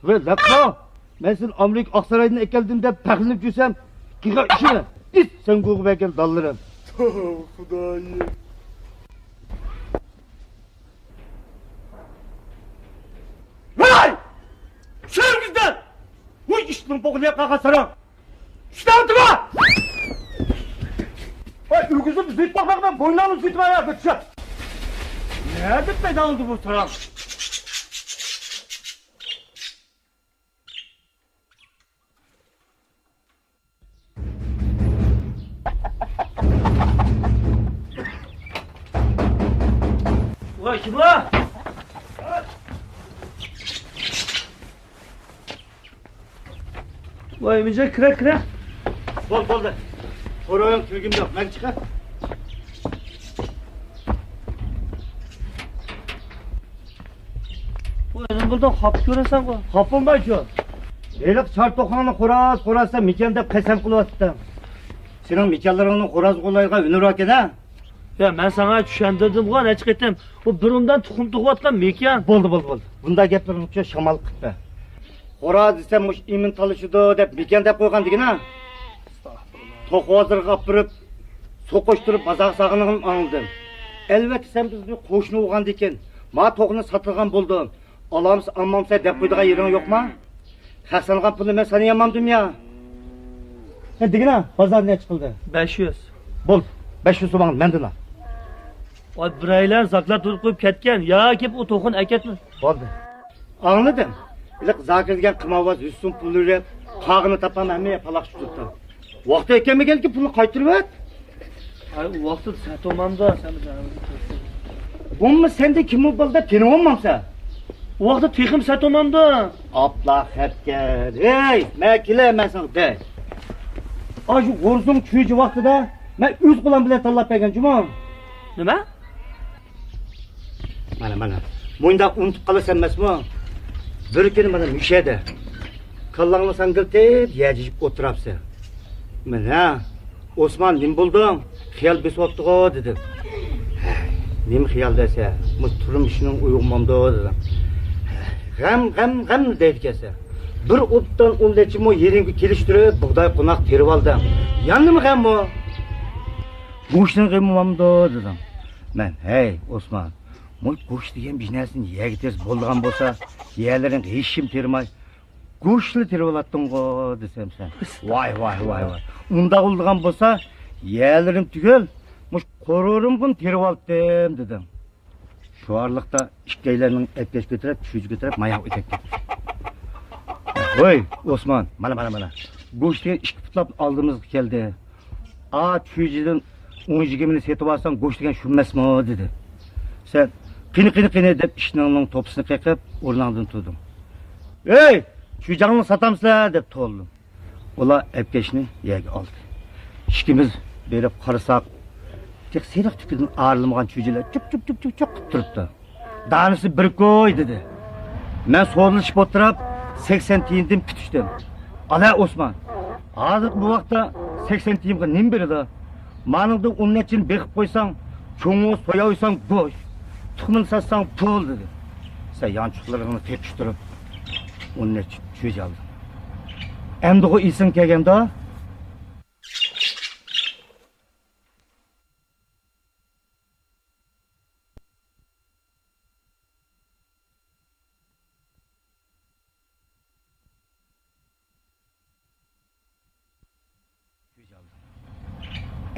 ۋە لەققا، مەن سېنى ئامېرىكا ئاقسارايدىن ئەكەلدىم دەپ پەخىرلىنىپ يۈرسەم، قىلغان ئىشىڭنى ئىت سەن گۇغا بەرگەن دانلىرىم. توۋا خۇدايىم. ۋاي! چۈشۈرگۈزدەن! ۋۇي ئىشتىن بوغۇلۇپ قالغان ساراڭ! چۈشتەڭتىما! ۋاي ئۆگۈزۈپ زىتماقلاردا بويناڭنى زىتما يا بىر چۈشۈپ! نەدە پەيدا بولدى بۇ ساراڭ؟ ۋاي كىم بۇ؟ ۋاي مىجا كىرە كىرە. بول بولدى. سورايدىغان كىرگۈم يوق، مەن چىقە. بۇ ئۆزۈڭ بولدۇڭ، خاپا كۆرۈنسەڭغۇ. خاپا بولمايچۇ. ھېلىقى چار توخۇڭنى خوراز خوراز دەپ مېكىيان دەپ قەسەم قىلىۋاتىدۇ. سېنىڭ مېكىيانلىرىڭنى خوراز قوغلايدىغان ھۈنىرى باركەن ھە؟ يا مەن ساڭا چۈشەندۈردۈمغۇ نەچچە قېتىم. ئۇ بىر ئومدان تۇخۇم تۇغۇۋاتقان مېكىيان. بولدى بولدى بولدى. بۇنداق گەپلىرىڭنى شامال قىلىپ بەر. خوراز دېسەم مۇشۇ ئىمىن تالىشىدۇ دەپ مېكىيان دەپ قويغان دېگىنە. توخۇ بازىرىغا ئاپىرىپ، سوقۇشتۇرۇپ بازارغا سالغىنىڭنى ئاڭلىدىم. ئەلۋەتتە سەن بىز بىر قوشنا بولغاندىكىن ما توخۇنى ساتىدىغان بولدۇم. ئالامسەن ئالمامسەن دەپ قويىدىغان يېرىڭ يوقما؟ خەقسەنغان پۇلنى مەن سانا يامامدىم يا؟ ھە دېگىنە بازار نەچچە قىلدى؟ بەش يۈز. بول، بەش يۈز سوماڭنى مەندىن ئال. ۋاي بىرەيلەن زاكلار تۇتۇپ قويۇپ كەتكەن يا كېلىپ ئۇ توخۇنى ئەكەتمە. بولدى. ئاڭلىدىم. ھېلىقى زاكىر دېگەن قىمارۋاز يۈز سوم پۇل بېرىپ قاغىنى تاپالماي ھەممە يەر پالاقشا تۇرۇپتۇ. ۋاقتى يەتكەنمىكەنكى پۇلنى قايتۇرۇۋەت. ئاي ئۇ ۋاقتىدا سەتومامدا سەن بىزنى. بولما سەندە كىم بولدى دەپ تېنىۋالمامسەن؟ ئۇ ۋاقتىدا تېخىمۇ سەتومامدا. ئاپلا خەتكەر. ھەي مەن كېلەي مەن ساڭا دەي. ئاشۇ غورزۇڭ چۈجە ۋاقتىدا مەن ئۆز قولۇم بىلەن تاللاپ بەرگەن جۇمۇ. نېمە؟ مانا مانا مۇنداق ئۇنتۇپ قالىسەن ئەمەسمۇ؟ بىر كۈنى مانا مۇشۇ يەردە كاللاڭنى ساڭگىلىتىپ يەجىشىپ ئولتۇرامسەن. مەن ھە ئوسمان نېمە بولدۇڭ؟ خىيال بېسىۋاپتىغۇ دېدىم. ھەي نېمە خىيال دەيسەن؟ مۇشۇ تۇرمۇشنىڭ ئويغىمامدۇ دېدىم. غەم غەم غەم دەيدىكەنسەن. بىر ئوبدان ئون نەچچە مو يېرىڭگە كېلىشتۈرۈپ بۇغداي قوناق تېرىۋالدىڭ. يەنە نېمە غەم بۇ؟ گۆشنىڭ غېمى بولمامدۇ دېدىم. مەن ھەي ئوسمان، مۇ گۆش دېگەن بىر نەرسىنى يەرگە تېرىسا بولىدىغان بولسا يەرلىرىڭ ھېچكىم تېرىماي گۆشلا تېرىۋالاتتىڭغۇ دېسەم سەن ۋاي ۋاي ۋاي ۋاي ئۇنداق بولىدىغان بولسا يەرلىرىم تۈگۈل مۇشۇ قورۇرۇمغىمۇ تېرىۋالاتتىم دېدىڭ. شۇ ئارىلىقتا ئىككىيلەننىڭ ئەپكەش كۆتۈرۈپ چۈجە كۆتۈرۈپ ماياققا ئۆتەپ كەتتى. ھوي ئوسمان، مانا مانا مانا گۆش دېگەن ئىككى پۇتلاپ ئالدىمىزغا كەلدى. ئا چۈجىدىن ئون يىگىرمىنى سېتىۋالساڭ گۆش دېگەن شۇ ئەمەسمۇ دېدى. سەن قېنى قېنى قېنى دەپ ئىشىكنىڭ توپىسىنى قېقىپ ئورنۇڭدىن تۇردۇڭ. ھەي چۈجەڭنى ساتامسىلەر دەپ توۋلىدىم. ئۇلار ئەپكەشنى يەرگە ئالدى. ئىككىمىز بېرىپ قارىساق تېخى سېرىق تۈكىدىن ئايرىلمىغان چۈجىلەر چۈپ چۈپ چۈپ چۈپ چۈپ قىلىپ تۇرۇپتۇ. دانىسى بىر كوي دېدى. مەن سودىلىشىپ ئولتۇرۇپ سەكسەن تىيىندىن پۈتۈشتۈم. ئالا ئوسمان، ھازىرقى بۇ ۋاقىتتا سەكسەن تىيىنغا نېمە بېرىدۇ؟ مانىڭدىن ئون نەچچىنى بېقىپ قويساڭ چوڭ بولسا سوياۋېسەڭ گۆش، تۇخۇمىنى ساتساڭ پۇل دېدى. سەن يانچۇقلىرىڭنى تېپىشتۇرۇپ ئون نەچچە چۈجە ئالدىڭ. ئەمدىغۇ ئېسىڭ كەلگەندۇ؟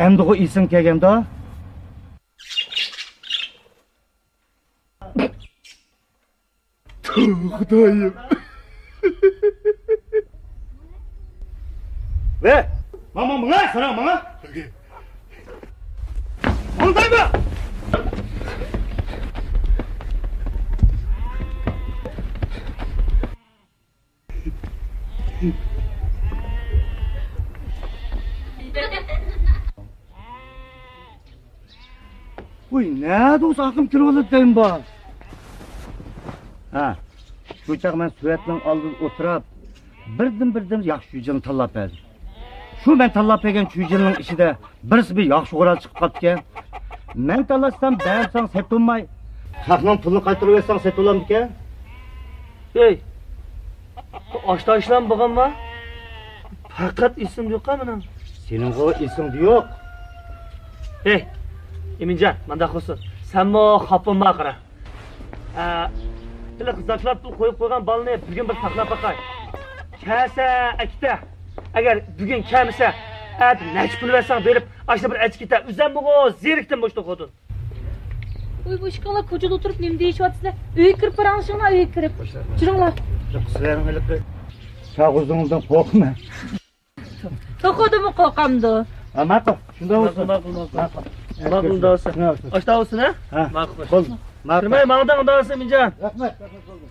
ئەمدىغۇ ئېسىڭ كەلگەندۇ؟ خۇدايىم. ۋە، ماڭا، ماڭا، ساراڭ، ماڭا. ماڭدايما؟ ۋۇي، نەدە ئۇ ئاقىم كىرىۋالىدۇ دەيمەن بار. ھە، شۇ چاغ مەن سۆۋەتنىڭ ئالدىدا ئولتۇرۇپ، بىردىن-بىردىن ياخشى چۈجىنى تاللاپ بەردىم. شۇ مەن تاللاپ بەرگەن چۈجىنىڭ ئىچىدە بىرسى بىر ياخشى غورال چىقىپ قاپتىكەن. مەن تاللاشسام بەرمىسەڭ سېتىۋالماي، خەقنىڭ پۇلىنى قايتۇرۇۋەتسەڭ سېتىۋالامدىكەن؟ ھەي، ئاشتا ئىشلام بولغانما؟ پەقەت ئېسىمدە يوق مېنىڭ. سېنىڭغۇ ئېسىڭدە يوق. ھەي، ئىمىنجان، مانداق قىلسۇن. سەنمۇ خاپا بولما قارا. ئە، ھېلىقى زاكلات پۇل قويۇپ قويغان بالىنى بۈگۈن بىر ساقلاپ باقاي. كەلسە ئەكېتە. ئەگەر بۈگۈن كەلمىسە، ئەتە نەچچە پۇل بەرسەڭ بېرىپ، ئاشۇنى بىر ئەچىكىتە. ئۆزۈممۇ زېرىكتىم مۇشۇ توخۇدىن. ۋوي، بۇ ئىككىڭلار كوچىدا ئولتۇرۇپ نېمە دېيىشىۋاتىسىلەر؟ ئۆيگە كىرىپ پاراڭلىشىڭلار، ئۆيگە كىرىپ. جۈرۈڭلار. سىلەرنىڭ ھېلىقى چاغ ئۆزىڭىزدىن قورقىمەن. توخۇدىنمۇ قورقامدۇ؟ ھە، ماقۇل. شۇنداق بولسۇن. ماقۇل، ماقۇل، ماقۇل. ماقۇل. ماقۇل، شۇنداق بولسۇن. شۇنداق بولسۇن. ئاشتا بولسۇن، ھە؟ ھە. ماقۇل. بولدى. ماقۇل. كىرمەي ماڭدىڭ، ئۇنداق بولسا، ئىمىنجان. رەھمەت، رەھمەت، بولدى.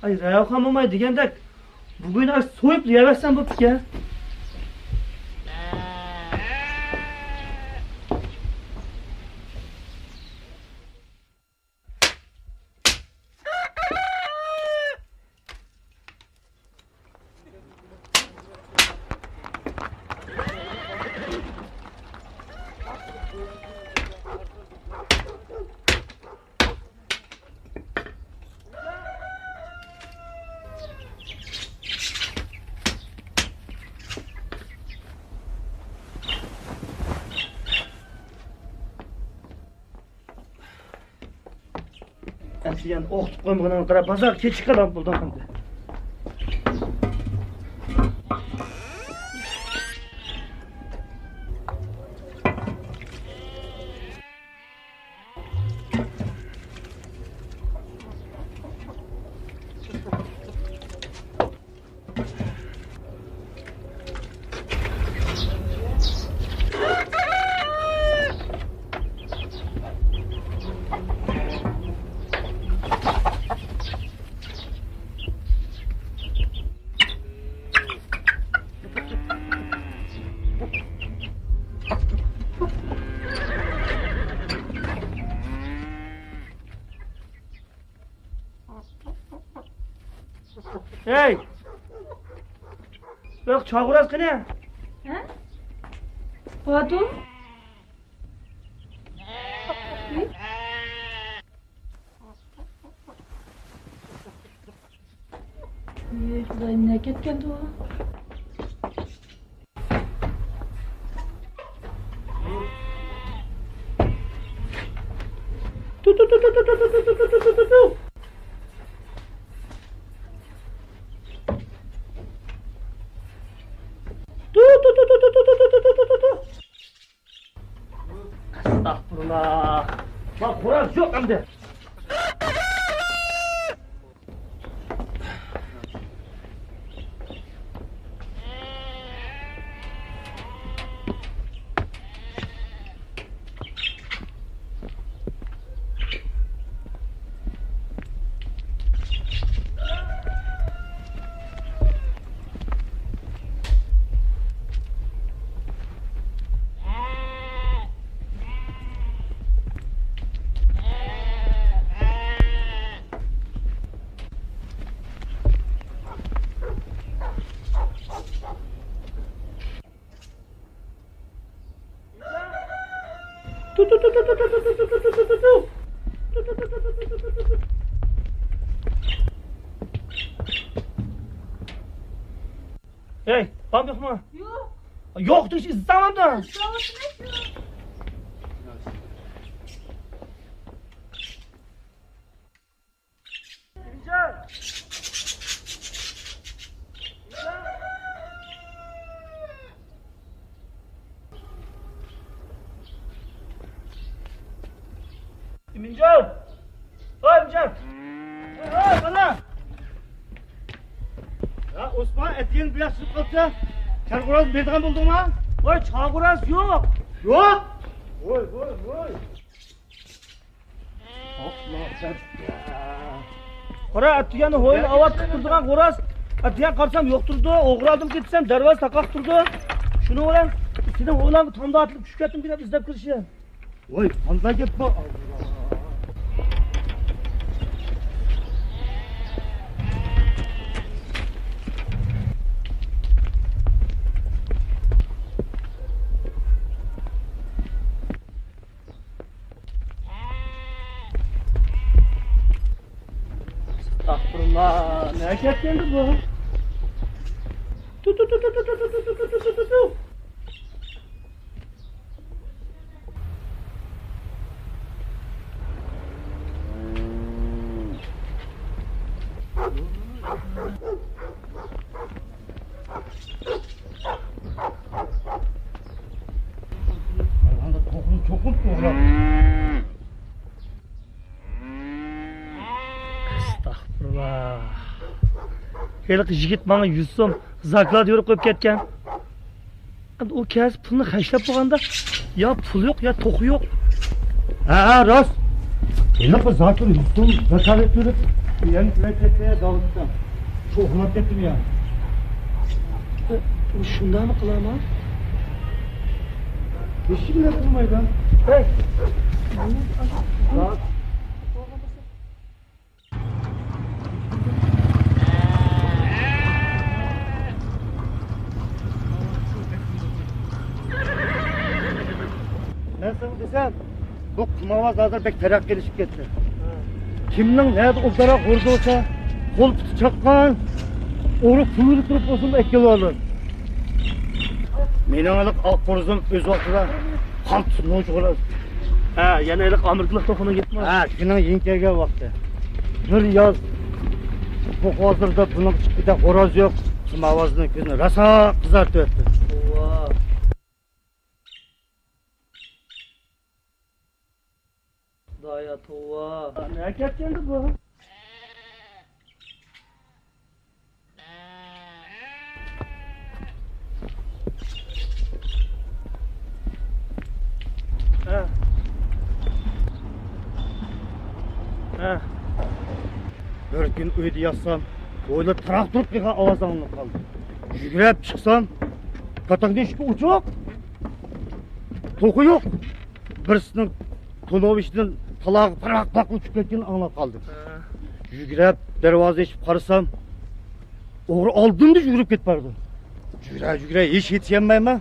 ئاي، رايۋاخان موماي دېگەندەك، بۈگۈن ئاش سويۇپلا يەۋەرسەم بوپتىكەن. ئەمدى يەنە ئوقۇتۇپ قويمىغىنىڭغا قاراپ، بازارغا كېچىكىپ قالغان بولدۇم ئەمدى. ھەي! بىر چاغۇراز قېنى؟ ھە؟ باتۇ؟ ئى، خۇدايىم، نە كەتكەندۇ؟ ئەستەغپۇرۇللا. ما خوراز يوق ئەمدى. ھەي، بام يوقمۇ؟ يوق. يوق دېيىش ئىزدەۋاتىمەن. ئىزدەۋاتىمەن. ئوسمان، ئەتىگەن بىر ياخشى قىلىپ قاپسەن. چاغ خوراز بېرىدىغان بولدۇڭما؟ ۋاي، چاغ خوراز يوق. يوق؟ ۋوي، ۋوي، ۋوي. قارا، ئەتىگەن ھويلا ئاۋات تۇتۇپ تۇرىدىغان خوراز. ئەتىگەن قارىسام يوق تۇرىدۇ. ئوغرى ئالدىم كېتسەم دەرۋازا تاقاق تۇرىدۇ. شۇنىڭ بىلەن سېنىڭ ھويلاڭغا تامدا ئاتلىنىپ چۈشۈپ كەتتىم دەپ ئىزدەپ كىرىشى. ۋاي، قانداق گەپ بۇ؟ ئەستەغپۇرۇللا، نەگە كەتكەندۇ بۇ؟ تۇ، تۇ، تۇ. ئەستەغپۇرۇللا. ھېلىقى يىگىت ماڭا يۈز سوم زاكلات يورۇق قويۇپ كەتكەن. ئەمدى ئۇ كەلسە پۇلنى خەجلەپ بولغاندا، يا پۇل يوق، يا توخۇ يوق. ھە، ھە، راست. ھېلىقى زاكىر يۈز سوم زاكالەت بېرىپ، يەنە كىرىپ كەتتى، داۋۇتقا. شۇ ئۇخلاپ كەتتىم يا. ئۇ شۇنداقمۇ قىلامۇ؟ ھېچكىم نەپ قىلمايدۇ. ھەي. مەن ساڭا دېسەم، بۇ قۇمارۋاز ھازىر بەك تەرەققىيلىشىپ كەتتى. كىمنىڭ نەدە ئوبدانراق غۇرزا بولسا، قول پۇتى چاققان، ئورۇق پۇلىنى تۇرۇپ بولسىمۇ ئەكېلىۋالىدۇ. مېنىڭ ھېلىقى ئاق غۇرزىم ئۆز ۋاقتىدا قان تۇتۇپ نوچى غۇرز. ھە، يەنە ھېلىقى ئامېرىكىلىق توخۇنىڭ گېپىمۇ؟ ھە، شۇنىڭ يېڭى كەلگەن ۋاقتى. بىر ياز بۇ ھازىردا بۇنىڭ چىققىدە غوراز يوق. قۇمارۋازنىڭ كۆزىنى راسا قىزارتىۋەتتى. توۋا. خۇدايا، توۋا. نەگە كەتكەندۇ بۇ؟ ھە. ھە. بىر كۈن ئۆيدە ياتسام، ھويلا تاراق تۇرۇپ قېلىدىغان ئاۋاز ئاڭلىنىپ قالدى. يۈگۈرۈپ چىقسام، كاتاكنىڭ ئىشىكى ئوچۇق. توخۇ يوق. بىرسىنىڭ تونۇۋىشىدىن تالاغا پىراق-پىراق چۈشۈپ كەتكىنىنى ئاڭلاپ قالدىم. ھە. يۈگۈرۈپ دەرۋازا ئېچىپ قارىسام، ئوغرى ئالدىمدا يۈگۈرۈپ كېتىپ بارىدۇ. يۈگۈرە-يۈگۈرە ھېچ يېتىشەلمەيمەن.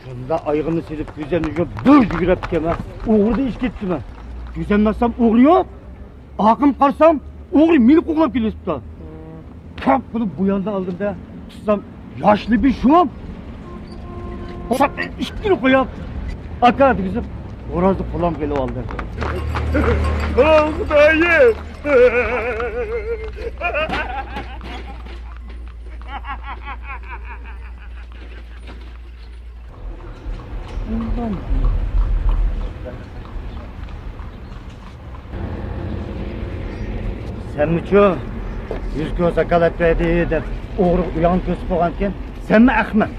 شۇنداق ئايىغىمنى سېلىپ كۆزۈمنى يۇمۇپ بىر يۈگۈرۈپ كېتىمەن. ئوغرىدىن ئېشىپ كېتىپتىمەن. كۆزۈمنى ئاچسام ئوغرى يوق. ئارقامغا قارىسام، ئوغرى مېنى قوغلاپ كېلىۋېتىپتۇ. كاپ قىلىپ بۇ ياندا ئالدىمدا تۇتسام، ياشلى بىر شۇم. ئىككىنى قويۇپ، ئاكا دېگۈزۈپ، غورازنى قولۇمغا ئېلىپ ئالدىم. ئاھ، خۇدايىم! سەنمۇچۇ؟ يۈز كوي زاكالەت بەردى دەپ ئوغرىغا ئۇياڭنى كۆرسىتىپ قويغانىكەن. سەنمۇ ئەخمەق.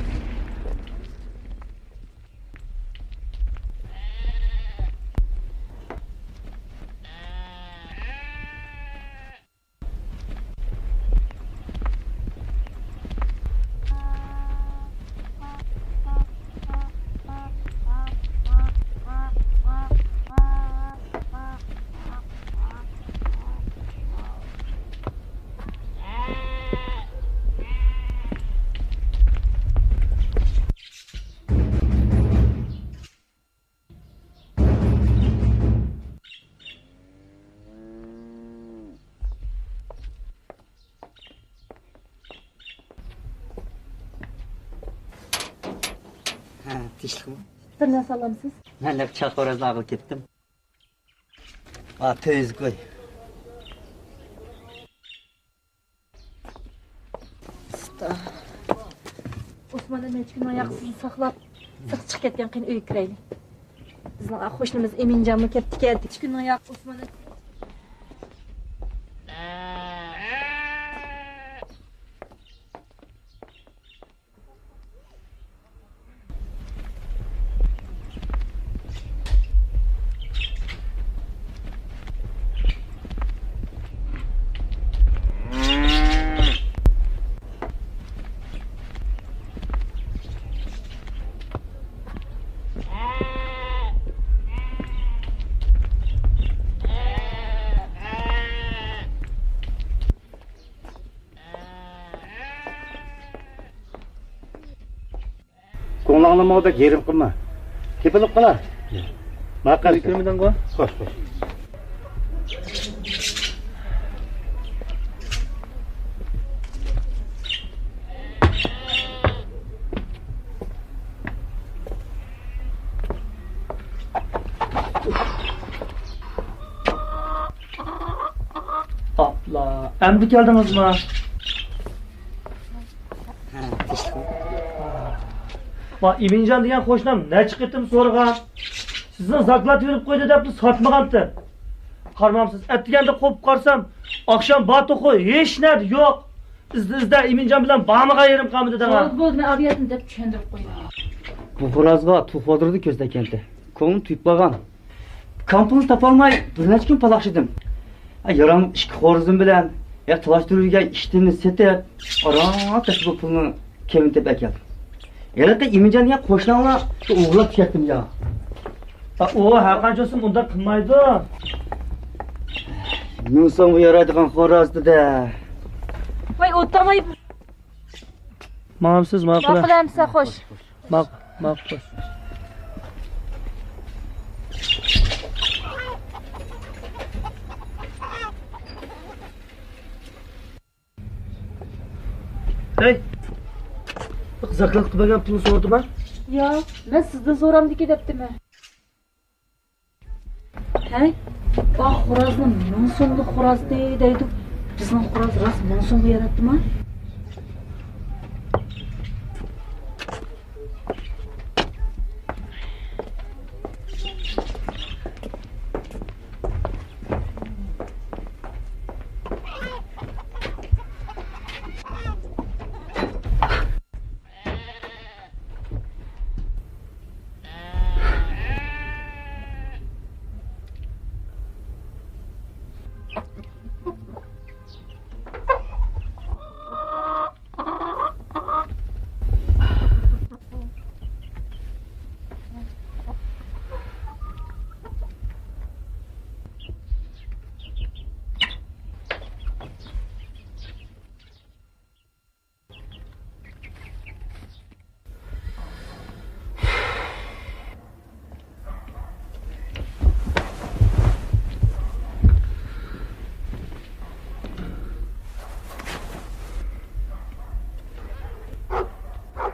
ھە، تىنچلىقمۇ؟ بىر نەرسە ئالامسىز؟ مەن لەپ چاق خورازنى ئاغىل كەتتىم. ھا، تۆت يۈز كوي. ئوسمان ئەمەچكىنىڭ ياقىسىنى ساقلاپ، سىرتقا چىقىپ كەتكەن، قېنى ئۆيگە كىرەيلى. بىزنىڭ قوشنىمىز ئېمىنجانمۇ كەپتىكەن. ئىككى كۈننىڭ ياق ئوسمان. كۆڭلۈڭنىمۇ بەك يېرىم قىلما. تېپىلىپ قالا. ماقۇل. كۆرمىدىڭغۇ؟ خوش، خوش. ئاپلا، ئەمدى كەلدىڭىزما؟ ۋا، ئىمىنجان دېگەن قوشنام نەچچە قېتىم سورىغان. سىزنىڭ زاكلات بېرىپ قويدى دەپلا ساتمىغانتىم. قارىمامسىز، ئەتىگەندە قوپۇپ قارىسام، ئاخشام بار توخۇ ھېچ نەدە يوق. ئىزدە ئىزدە ئىمىنجان بىلەن بارمىغان يېرىم قالمىدى دەڭا. بولدى، بولدى، مەن ئاۋۇ يەردىن دەپ چۈشەندۈرۈپ قويدۇم. بۇ خورازغا توخۇ ئالدۇرىدۇ كۆزدە كەنتى. كۆڭلۈم تۇيۇپ قالغان. كامپۇلنى تاپالماي بىر نەچچە كۈن پالاقشىدىم. يارام ئىككى خورىزىم بىلەن، يا تالاشتۇرۇپ يۈرگەن ئىشتىننى سېتىپ، ئاران تېخى بۇ پۇلنىڭ كېمىنى تېپىپ ئەكەلدىم. ھېلىقى ئىمىنجان دېگەن قوشناڭلار شۇ ئوغرىلاپ كەتتىم يا. ئۇ ھەرقانچە بولسۇن ئۇنداق قىلمايدۇ. مىڭ سومغا يارايدىغان خوراز دېدى. ۋاي، ئولتۇرماي. ماڭامسىز، ماقۇل. ماقۇل ئەمسە، خوش. ماق-، ماقۇل. ھەي! زاكلاتقا بەرگەن پۇلنى سورىدىما؟ ياق، مەن سىزدىن سورامدىكى دەپتىمەن. ھەي، ئاھ، خورازنى مىڭ سوملۇق خورازدى دەيدۇ. بىزنىڭ خوراز راست مىڭ سومغا ياراتتىما؟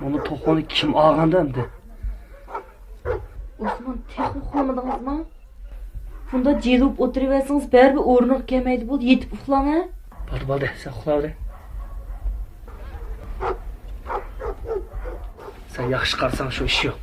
مانا توخۇنى كىم ئالغاندا ئەمدى؟ ئوسمان، تېخى ئۇخلىمىدىڭىزمۇ؟ بۇنداق جىلىۋۇپ ئولتۇرۇۋەرسىڭىز، بەرىبىر ئورنىغا كەلمەيدۇ. بولدى، يېتىپ ئۇخلاڭ، ھە؟ بولدى، بولدى، سەن ئۇخلاۋەر. سەن ياخشى قارىساڭ، شۇ ئىش يوق.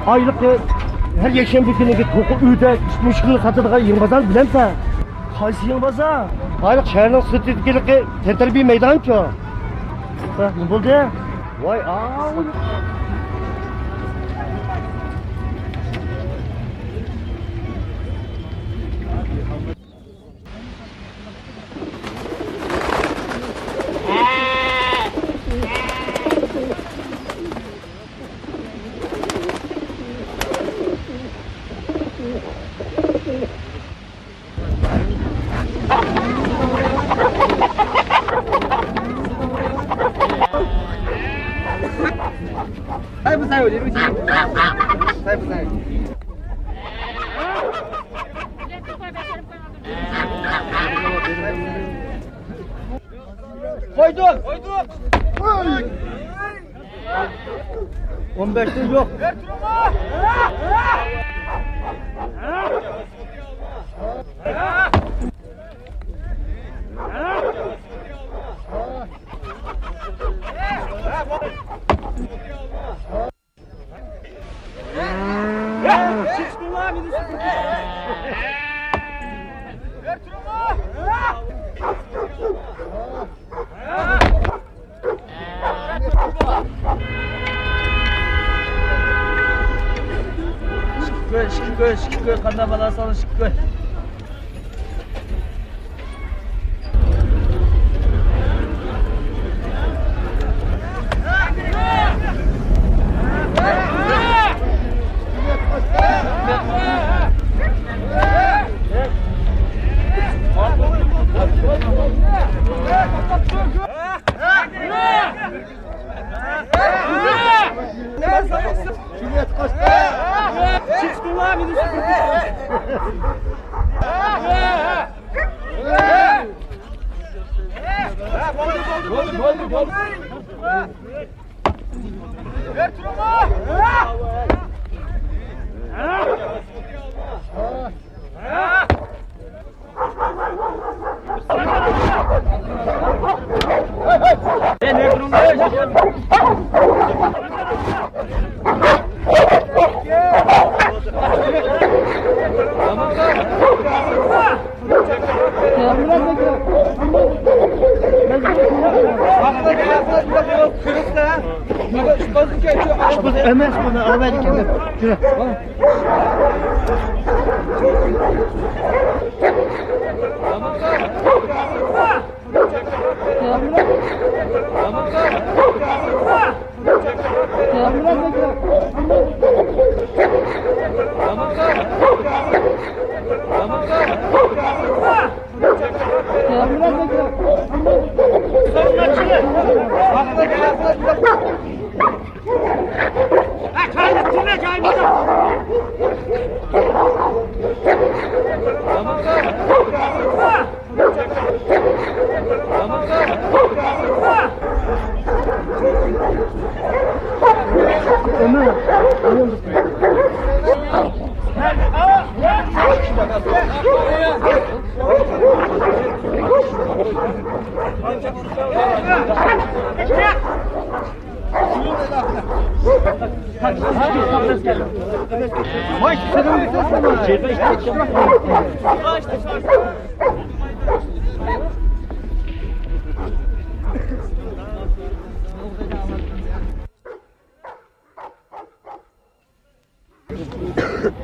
ھېلىقى ھەر يەكشەنبە كۈنى توققۇز ئۈچتە مۇشۇ كۈنى ساتىدىغان يېڭى بازارنى بىلەمسەن؟ قايسى يېڭى بازار؟ ھېلىقى شەھەرنىڭ سىرتىدىكى تەنتەربىيە مەيدانىچۇ؟ ھە، نېمە بولدى؟ ۋاي، ئاۋۇ. قويدۇق! قويدۇق! ئون بەشتىن يوق. ئىككى كۆز، ئىككى كۆز، ئىككى كۆز، قانداق بالا سالىش ئىككى كۆز. ئەمەس، بۇنى ئەۋەتكەن.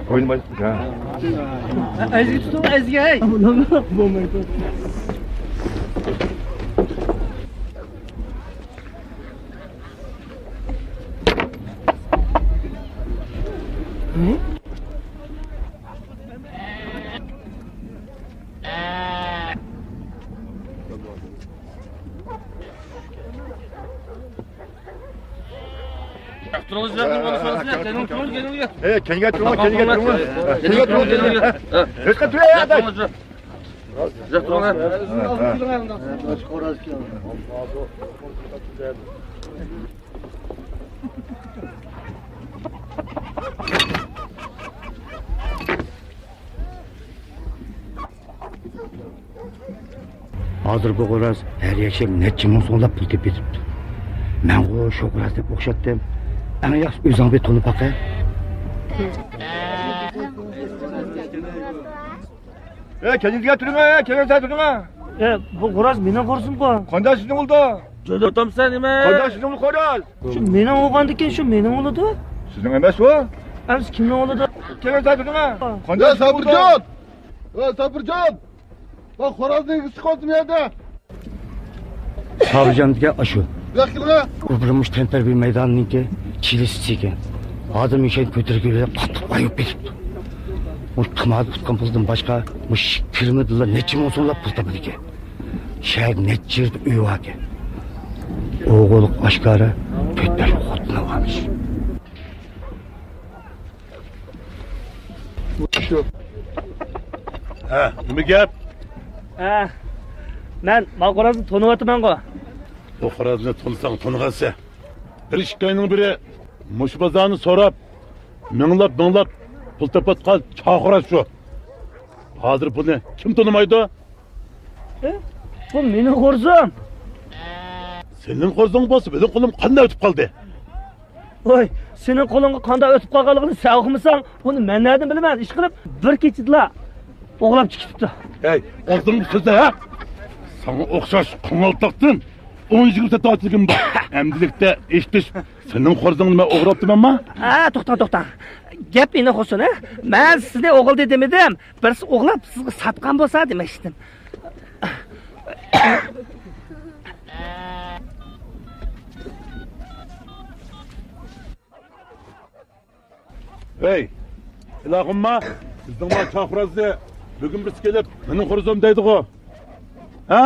ئوينىماي. ئەزگە تۇتۇڭ، ئەزگە، ھەي. بولمايدۇ. تۇرۇڭ، تۇرۇڭ، تۇرۇڭ. ھە، كەينىگە تۇرۇڭ، كەينىگە تۇرۇڭ. ھە، كەينىگە تۇرۇڭ. ھە، ھە. ھە، تۇرۇڭ، ھە. ھازىر بۇ خوراز ھەر يەكشەم نەچچە مىڭ سوملاپ پۇل تېپىۋېتىپتۇ. مەنغۇ شۇ خوراز دەپ ئوخشاتتىم. ئەڭ ياخشى ئۆزۈڭ بىر تونۇپ باقە. ئە، كەلگۈزگە تۇرۇڭا، ئە، كەلگۈزگە تۇرۇڭا. ئە، بۇ خوراز مېنىڭ خورزۇمغۇ. قانداق سىزنىڭ ئۇلدا؟ جۆدەتامسەن نېمە؟ قانداق سىزنىڭ خوراز؟ شۇ مېنىڭ بولغاندىكىن شۇ مېنىڭ بولىدۇ. سىزنىڭ ئەمەس ئۇ. ئەمىسە كىمنىڭ بولىدۇ؟ كەلگۈزگە تۇرۇڭا. قانداق سىزنىڭ ئۇلدا؟ سابىرجان! ۋاي سابىرجان! ۋاي خورازنى ئىگىسى قالدىم يەردە. سابىرجان دېگەن ئاشۇ. بۇ ياققا كېلىڭە. ئۇ بىر مۇش تەنتەربىيە مەيدانىنىڭكى چىلىسى ئىكەن. ھازىر مۇشۇ يەرنى كۆتۈرگىلى قاتتىق ئايۇپ كېتىپتۇ. مۇشۇ تامادا ئۇتقان پۇلدىن باشقا مۇشۇ كىرىمىدىلا نەچچە مىڭ سوملاپ پۇل تاپىدىكەن. شەھەردە نەچچە يەردە ئۆي باركەن. ئوغۇللۇق ئاشكارا تۆت-بەش خوتۇنى بارمىش. ھە، نېمە گەپ؟ ھە، مەن ما خورازنى تونۇۋاتىمەنغۇ. بۇ خورازنى تونۇساڭ تونۇغانسەن. بىر ئىككى ئاينىڭ بىرى مۇشۇ بازارنى سوراپ، مىڭلاپ-مىڭلاپ پۇل تاپاتقان چاغ خوراز شۇ. ھازىر بۇنى كىم تونۇمايدۇ؟ ئە، بۇ مېنىڭ خورزۇم. سېنىڭ خورزۇڭ بولسا، مېنىڭ قولۇم قانداق ئۆتۈپ قالدى؟ ۋاي، سېنىڭ قولۇڭغا قانداق ئۆتۈپ قالغانلىقىنى سەن ئۇقمىساڭ، بۇنى مەن نەدىن بىلىمەن؟ ئىشقىلىپ، بىر كېچىدىلا ئوغلاپ چىقىپتۇ. ھەي، ئاغزىڭنى سۆزلە، ھە؟ ساڭا ئوخشاش قوڭالتاقتىن ئون يىگىرمە سەت ئاچىلىكىم بار. ئەمدىلىكتە ئېشىتىش، سېنىڭ خورزۇڭنى مەن ئوغرىلاپتىمەنما؟ ھە، توختا، توختا. گەپ ئېنىق بولسۇن، ھە؟ مەن سىزنى ئوغرىلىدى دېمىدىم. بىرسى ئوغرىلاپ سىزگە ساتقان بولسا دېمەكچىدىم. ھەي، ئىلاھىمما، بىزنىڭ بار چاقىرازنى بۈگۈن بىرسى كېلىپ، مېنىڭ خورزۇم دەيدىغۇ. ھە؟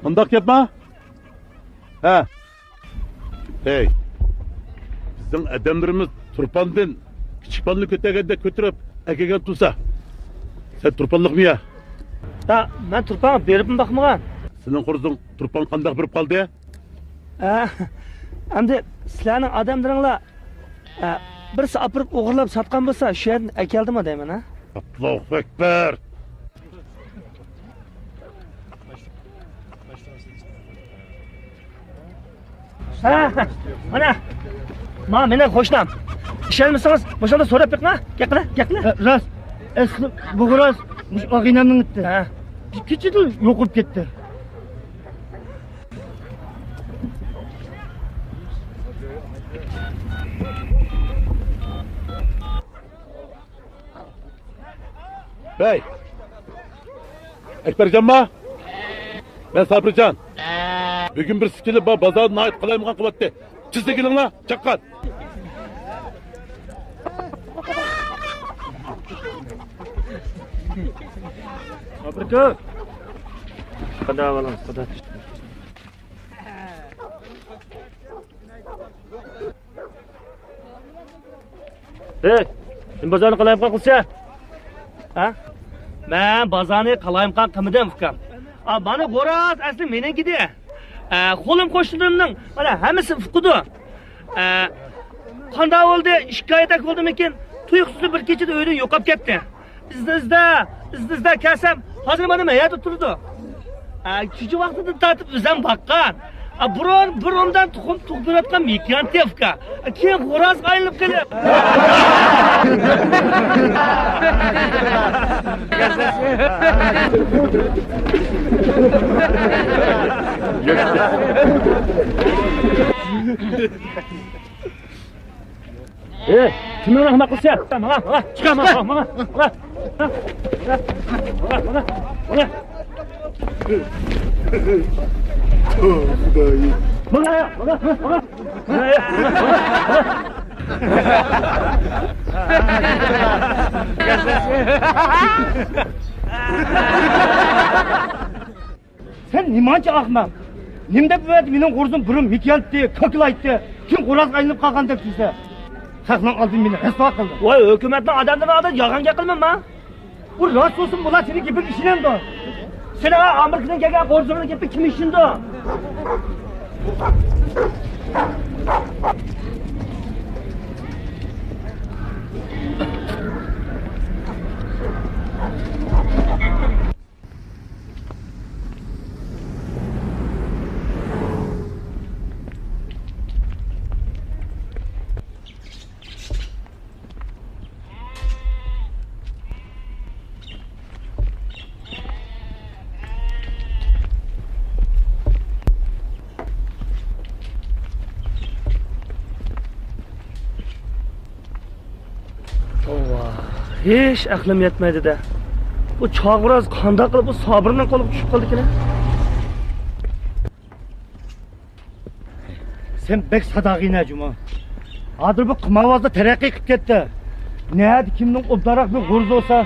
مۇنداق گەپما؟ ھە. ھەي، بىزنىڭ ئادەملىرىمىز تۇرپاندىن كىچىك بالىنى كۆتۈرگەندەك كۆتۈرۈپ ئەكەلگەن تۇرسا. سەن تۇرپانلىقمۇ يا؟ ھە، مەن تۇرپانغا بېرىپمۇ باقمىغان. سېنىڭ خورزۇڭ تۇرپانغا قانداق بېرىپ قالدى؟ ھە، ئەمدى سىلەرنىڭ ئادەملىرىڭلار، ھە، بىرسى ئاپىرىپ ئوغرىلاپ ساتقان بولسا، شۇ يەردىن ئەكەلدىمۇ دەيمەن، ھە؟ ئاللاھۇ ئەكبەر! ھە، مانا، ما مېنىڭ قوشنام. ئىشەنمىسىڭىز، مۇشۇندا سوراپ بېقىڭ، ھە؟ گەپ قىلە، گەپ قىلە. ھە، راست. ئەسلى بۇ راست. مۇشۇ ئاغىنەمنىڭ ئىتى. ھە. كېچىدە يوقاپ كەتتى. ھەي! ئەكبەرجانما؟ مەن سابىرجان. بۈگۈن بىرسى كېلىپ، با-، بازاردا ناھايىتى قالايمىقان قىلىۋەتتى. تېزلا كېلىڭلار، چاققان. سابىرجان. قانداق ئەھۋالىڭىز؟ قانداق؟ ھەي، نېمە بازارنى قالايمىقان قىلسا؟ ھە؟ مەن بازارنى قالايمىقان قىلمىدىم، ئۇكام. ئا، مانا خوراز ئەسلى مېنىڭكىدى. ئە، قولۇم قوشنىلىرىمنىڭ مانا ھەممىسى ئۇقىدۇ. ئە، قانداق بولدى؟ ئىككى ئايدەك بولدىمىكىن؟ تۇيۇقسىز بىر كېچىدە ئۆيدىن يوقاپ كەتتى. ئىزدە، ئىزدە، ئىزدە، ئىزدە كەلسەم، ھازىر مانا مەن يەردە تۇرىدۇ. ئە، كىچىك ۋاقتىدىن تارتىپ ئۆزۈم باققان. ئە، بۇرۇن، بۇرۇندىن تۇخۇم تۇغۇپ بېرىۋاتقان مېكىيانتى ئۇكا. ئە، كېيىن خورازغا ئايلىنىپ قېلىپ. ئەي، كىمنى ئەخمەق قىلسا؟ ماڭا، ماڭا، چىقار، ماڭا، ماڭا، ماڭا. ماڭا، ماڭا، ماڭا. ماڭا، ماڭا، ماڭا. سەن نېمانچە ئەخمەق؟ نېمە دەپ بۇ يەردە مېنىڭ خورزۇم بۇرۇن مېكىيانتى، كاكىلايتتى، كېيىن خورازغا ئايلىنىپ قالغان دەپ سۆزلە؟ خەقنىڭ ئالدىدا مېنى رەسۋا قىلدىڭ. ۋاي، ھۆكۈمەتنىڭ ئادەملىرىنىڭ ئالدىدا يالغان گەپ قىلماڭ. بۇ راست بولسىمۇ، بۇلار سېنىڭ گېپىڭگە ئىشىنەمدۇ؟ سېنىڭ ئامېرىكىدىن كەلگەن خورزۇڭنىڭ گېپىگە كىم ئىشىنىدۇ؟ ھېچ ئەقلىم يەتمەيدۇ-دە. بۇ چاغ خوراز قانداق قىلىپ بۇ سابىرنىڭ قولىغا چۈشۈپ قالدىكىن؟ سەن بەك ساداغىنە جۇما. ھازىر بۇ قىمارۋازلار تەرەققىي قىلىپ كەتتى. نەدە كىمنىڭ ئوبدانراق بىر غۇرۇزى بولسا،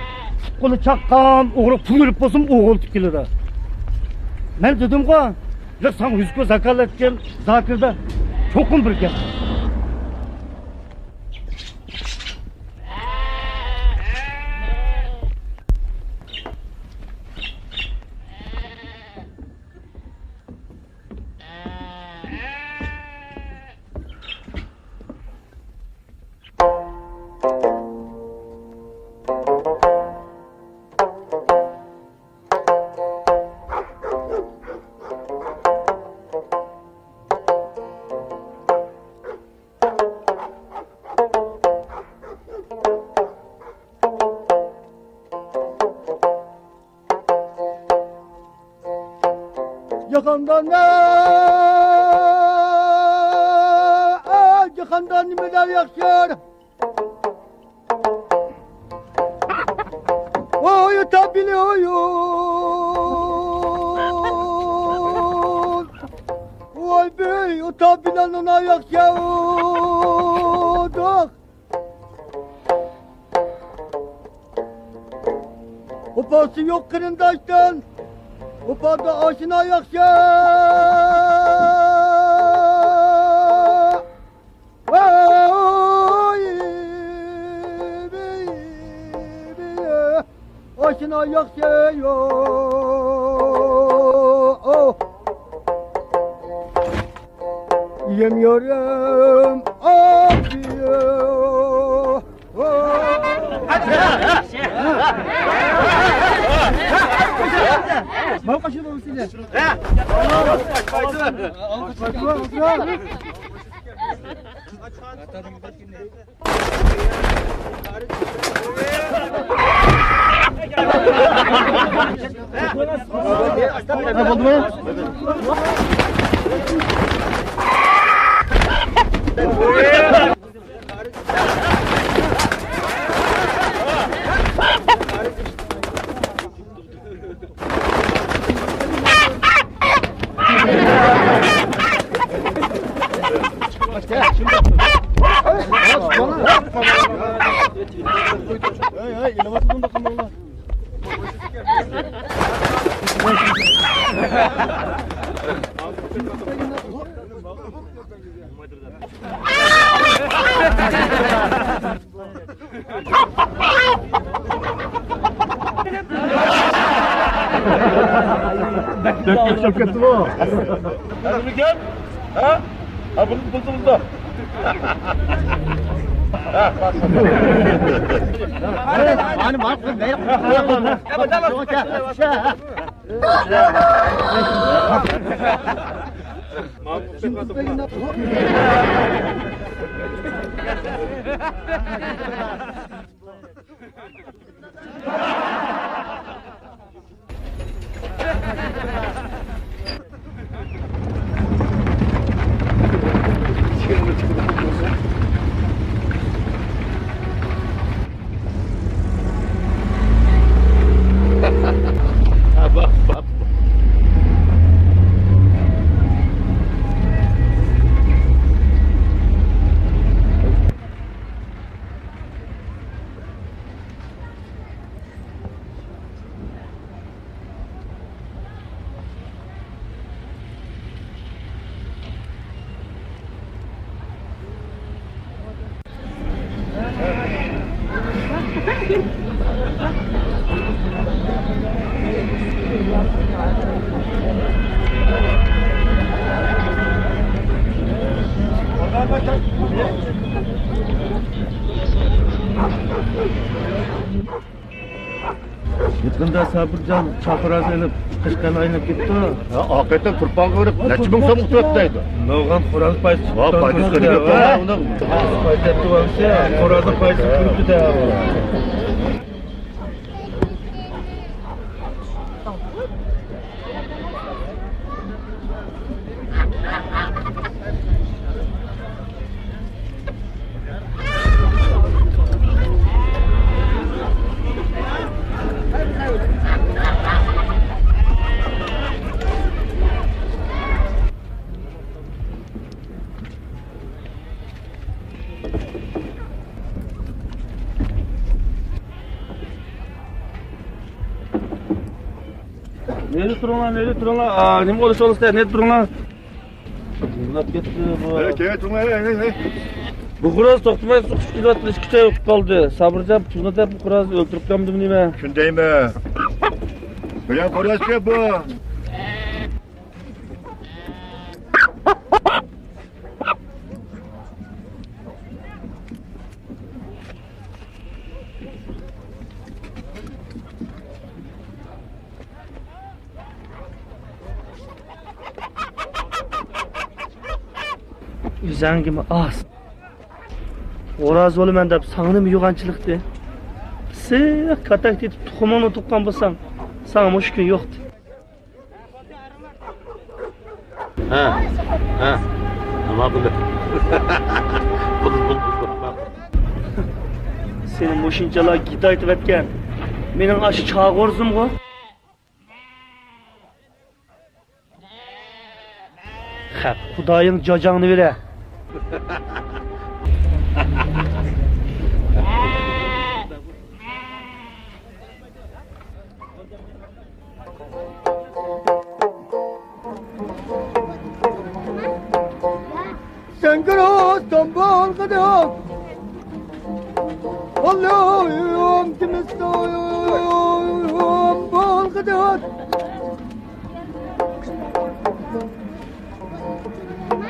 پۇت-قولى چاققان ئوغرى پۇل بېرىپ بولسىمۇ ئوغرىلىتىپ كېلىدۇ. مەن دېدىمغۇ، ياق، ساڭا يۈز كوي زاكالەتكەن زاكىردا چوقۇم بىر گەپ. جاھاندا نە، جاھاندا نېمىلەر ياخشى؟ ۋاي تاپىلى ھويۇ. ۋاي بىي ئۇتا بىلەن ئانا ياخشى. دوخ. ۋاپاسى يوق قېرىنداشتىن ۋاپادا ئاشنا ياخشى. ۋاي، بىي، بىي، ئاشنا ياخشى يوق. يەم يارىم ئاپىيە. بەك كۈچەپ كەتتىغۇ. ھە؟ ھە، بۇنى بۇزدۇڭىز-دە. ھە، بار. مانا، مانا، يېقىندا سابىرجان چاقىراز ئېلىپ، قەشقەرگە ئايلىنىپ كېتىپتۇ. ھە، ئاقىۋەتتىن تۇرپانغا بېرىپ، نەچچە مىڭ سوم ئۇتۇۋەتتى دەيدۇ. نۇرغۇن خوراز پايسى ۋا، پايسى كۆرۈپ، ھە؟ خوراز پايسى كۆرۈپتۇ-دە. نېرى تۇرۇڭلار، نېرى تۇرۇڭلار. ئا، نېمە بولۇش بولۇشتا، نېرى تۇرۇڭلار. يىغلاپ كەتتى بۇ. ھەي، كەينىگە تۇرۇڭلار، ھەي، ھەي، ھەي. بۇ خوراز توختىماي سوقۇشۇپ كېلىۋاتىدۇ، ئىككى چاي بولۇپ قالدى. سابىرجان، پۇلنى دەپ بۇ خورازنى ئۆلتۈرۈپ قالمىدىمۇ نېمە؟ شۇندايمۇ؟ بىلەن خورازكەن بۇ. ئۆزەڭگىمۇ ئاز. خوراز بولىمەن دەپ ساڭىمۇ يوغانچىلىقتى. پىسسىق كاتەك تېتىپ تۇخۇمۇڭنى تۇغقان بولساڭ، ساڭا مۇشۇ كۈن يوقتى. ھە، ھە. ماقۇل. بولدى، بولدى، بولدى. سېنى مۇشۇنچىلا گىتايتىۋەتكەن مېنىڭ ئاشۇ چاغ غورزۇمغۇ. خەپ، خۇدايىڭ جاجاڭنى بېرە. سەڭگىرو سامبالغىدىق. ئاللويۇم كىمىستويۇم بالغىدىق.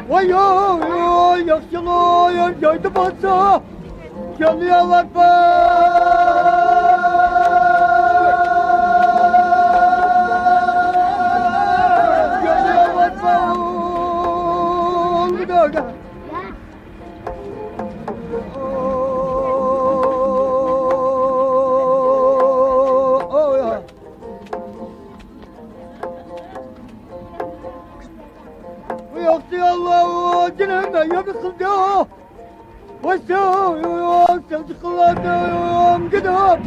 ۋاي، ۋاي، ۋاي، ياخشىلار يايدا بولسا، كەلياۋاتما. كەلياۋاتما. ياخشى، ئاللا جېنىم يا بىر قىلدى. ۋاي، سەۋزە قىلغان گىدىپ.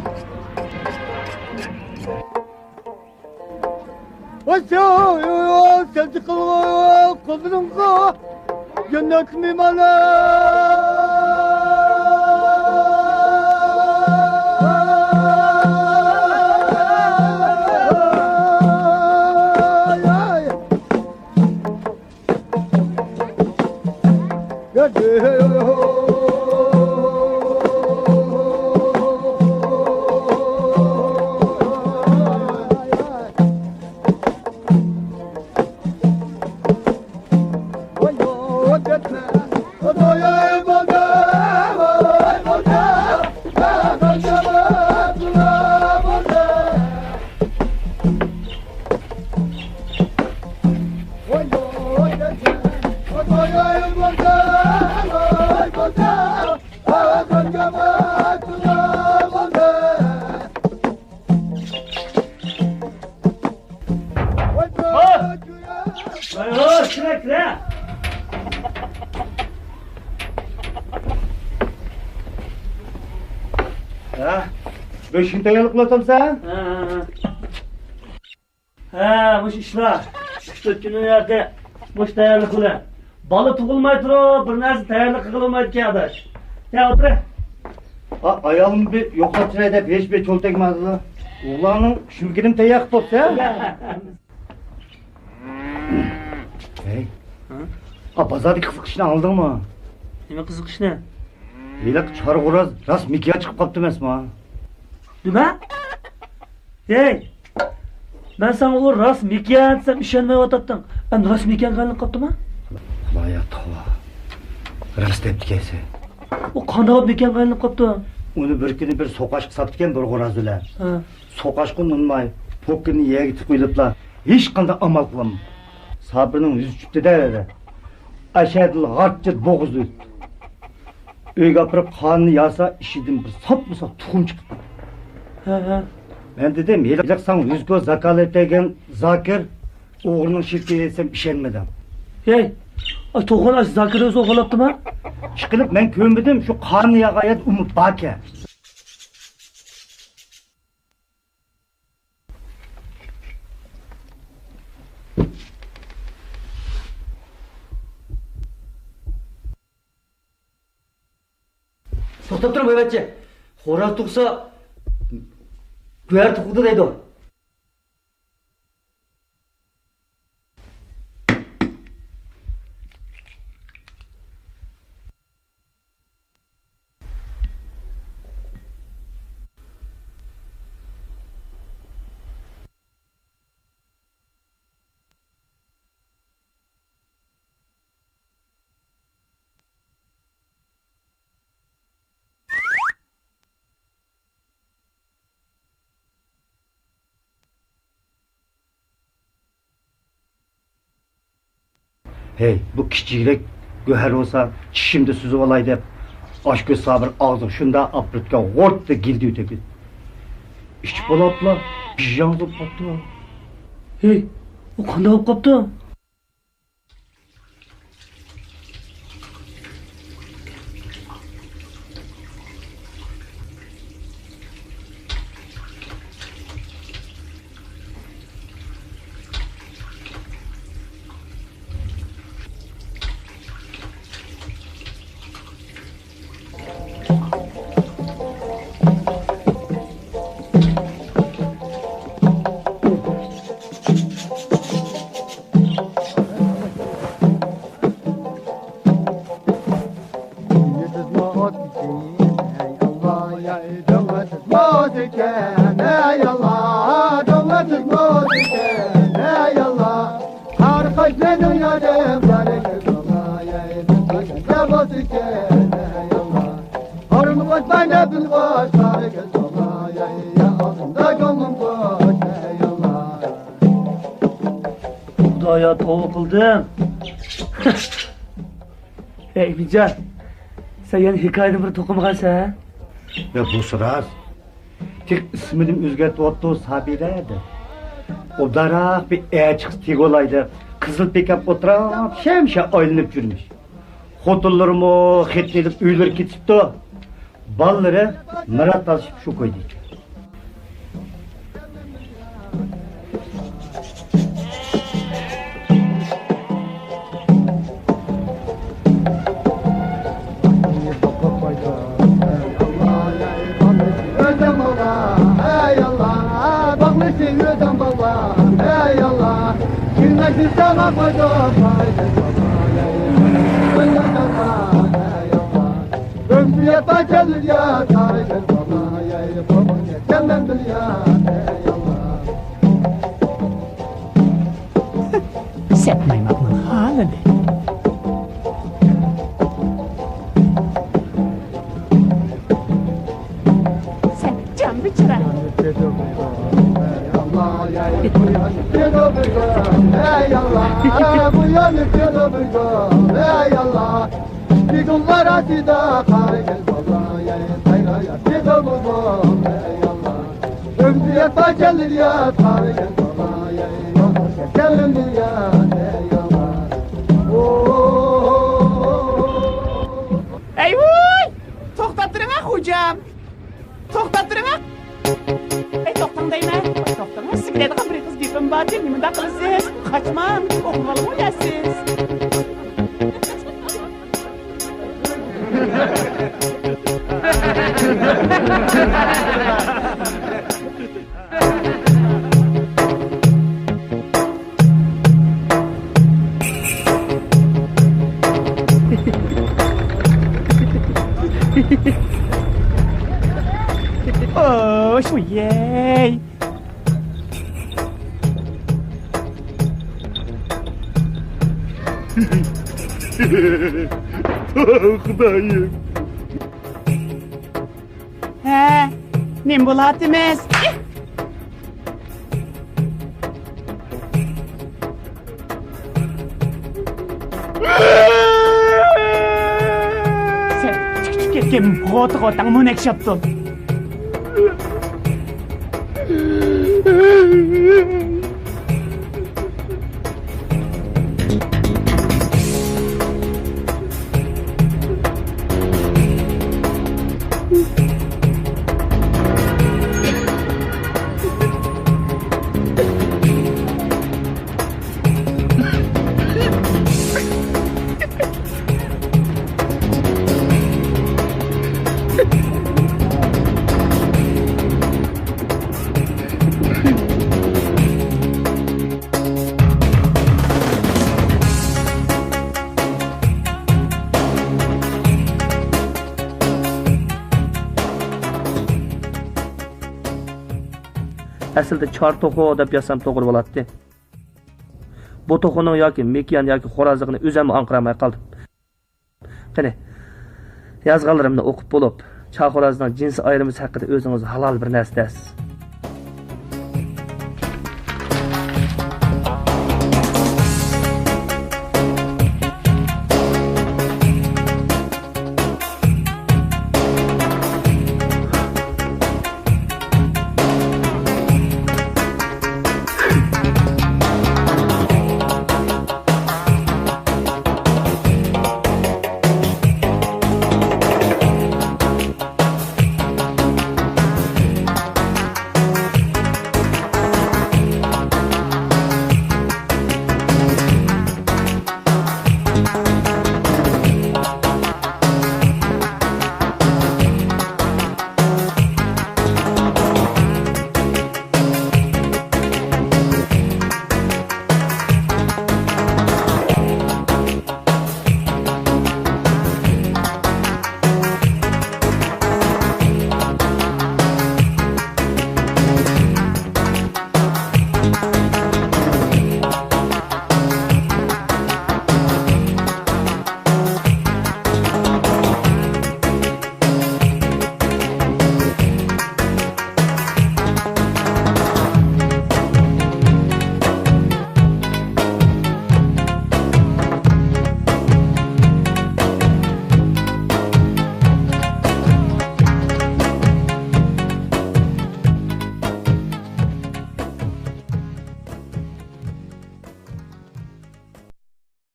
ۋاي، سەۋزە قىلغان قوللىرىڭغا جەننەت مېھمانى. ھە، بۆشۈن تەييارلىق قىلىۋاتامسەن؟ ھە، ھە، ھە. ھە، مۇشۇ ئىشلار. ئۈچ تۆت كۈن ئۇ يەردە مۇشۇ تەييارلىق بىلەن. بالا تۇغۇلماي تۇرۇپ، بىر نەرسە تەييارلىق قىلالمايدىكەن، ئاداش. كەل، ئولتۇر. ئا، ئايالىم بىر يوقلاپ چىراي دەپ ھېچبىر چول تەگمەيدۇ. ئوغلاننىڭ چۈمۈكىنىمۇ تەييار قىلىپ بوپسەن. ھەي. ھە؟ ئا، بازاردىكى قىزىق ئىشنى ئاڭلىدىڭمۇ؟ نېمە قىزىق ئىشنى؟ ھېلىقى چارغۇراز راست مېكىياج چىقىپ قاپتۇ ئەمەسمۇ؟ نېمە؟ ھەي! مەن ساڭا ئۇ راست مېكىياج دېسەم ئىشەنمەيۋاتاتتىڭ. ئەمدى راست مېكىياجقا ئايلىنىپ قاپتۇما؟ خۇدايا توۋا. راست دەپتىكەنسەن. ئۇ قانداق مېكىياجقا ئايلىنىپ قاپتۇ؟ ئۇنى بىر كۈنى بىر سوقاشقا ساپتىكەن بىر غوراز بىلەن. ھە. سوقاشقا ئۇنىماي، پوكىنى يەرگە تىقىۋېلىپلا، ھېچقانداق ئامال قىلالمىدى. سابىرنىڭ يۈزى چۈشتى-دە. ئەشەدىل غارتچە بوغۇزى ئۆتتى. ئۆيگە ئاپىرىپ قانىنى ياسا، ئىچىدىن بىر ساپمۇساق تۇخۇم چىقىپتۇ. ھە، ھە. مەن دېدىم، ھېلىقى ساڭا يۈز كوي زاكالەت بەرگەن زاكىر ئوغرىنىڭ شېرىكى دېسەم ئىشەنمىدىڭ. ھەي، ئاي، توغرا ئاشۇ زاكىر ئۆزى ئوغرىلاپتىما؟ ئىشقىلىپ مەن كۆرمىدىم، شۇ قانىنى ياغان يەردە ئۇمۇ باركەن. توختاپ تۇرۇڭ، بويۋەتچى. خوراز تۇغسا، گۆھەر تۇغدى دەيدۇ. ھەي، بۇ كىچىكرەك گۆھەر بولسا چىشىمدا سۈزۈۋالاي دەپ، ئاشكۆز سابىر ئاغزىغا شۇنداق ئاپىرىدىكەن، غورتتا گىلدىۋېتىدۇ. ئىچىپ بولۇپلا بىژاڭ بولۇپ قاپتۇ. ھەي، ئۇ قانداق بولۇپ قاپتۇ؟ خۇدايا، توۋا قىلدىم. ھەي، ئىمىنجان، سەن يەنە ھېكايىدىن بىر توقۇمىغانسەن، ھە؟ يا، بۇ راست. تېخى ئىسمىنىمۇ ئۆزگەرتىۋاپتۇ، سابىرە دەپ. ئوبدانراق بىر ئەر چىقسا تېگىۋالاي دەپ، قىزىل پىكاپ ئولتۇراپ، شەمشە ئايلىنىپ يۈرمىش. خوتۇنلىرىمۇ خېتىنى ئېلىپ ئۆيلىرىگە كېتىپتۇ. بالىلىرى مىرات تالىشىپ شۇ كويدا ئىكەن. سەت مايماقنىڭ ھالىنى. سەت جان بىچارە. ئەي ۋۇي! توختاپ تۇرۇڭ ھە، خوجام! توختاپ تۇرۇڭ ھە! ئەي، توختاڭ دەيمەن! توختاڭ ھە! سىزگە دەيدىغان بىر ئېغىز گېپىم بار، نېمانداق قىلىسىز؟ قاچماڭ! ئوقۇۋالغۇ يەرسىز! ئوش، ۋىيەي! خۇدايىم! ھە، نېمە بولاتىمىز؟ سەن تىك تىك كەتكەن غوتى غوتاڭ مونەك شاپتۇ. ئەسلىدە چار توخۇ دەپ يازسام توغرا بولاتتى. بۇ توخۇنىڭ ياكى مېكىيان ياكى خورازلىقىنى ئۆزۈممۇ ئاڭقىرالماي قالدىم. قېنى، يازغانلىرىمنى ئوقۇپ بولۇپ، چار خورازنىڭ جىنسىي ئايرىمىسى ھەققىدە ئۆزىڭىز ھالال بىر نەرسە دەرسىز.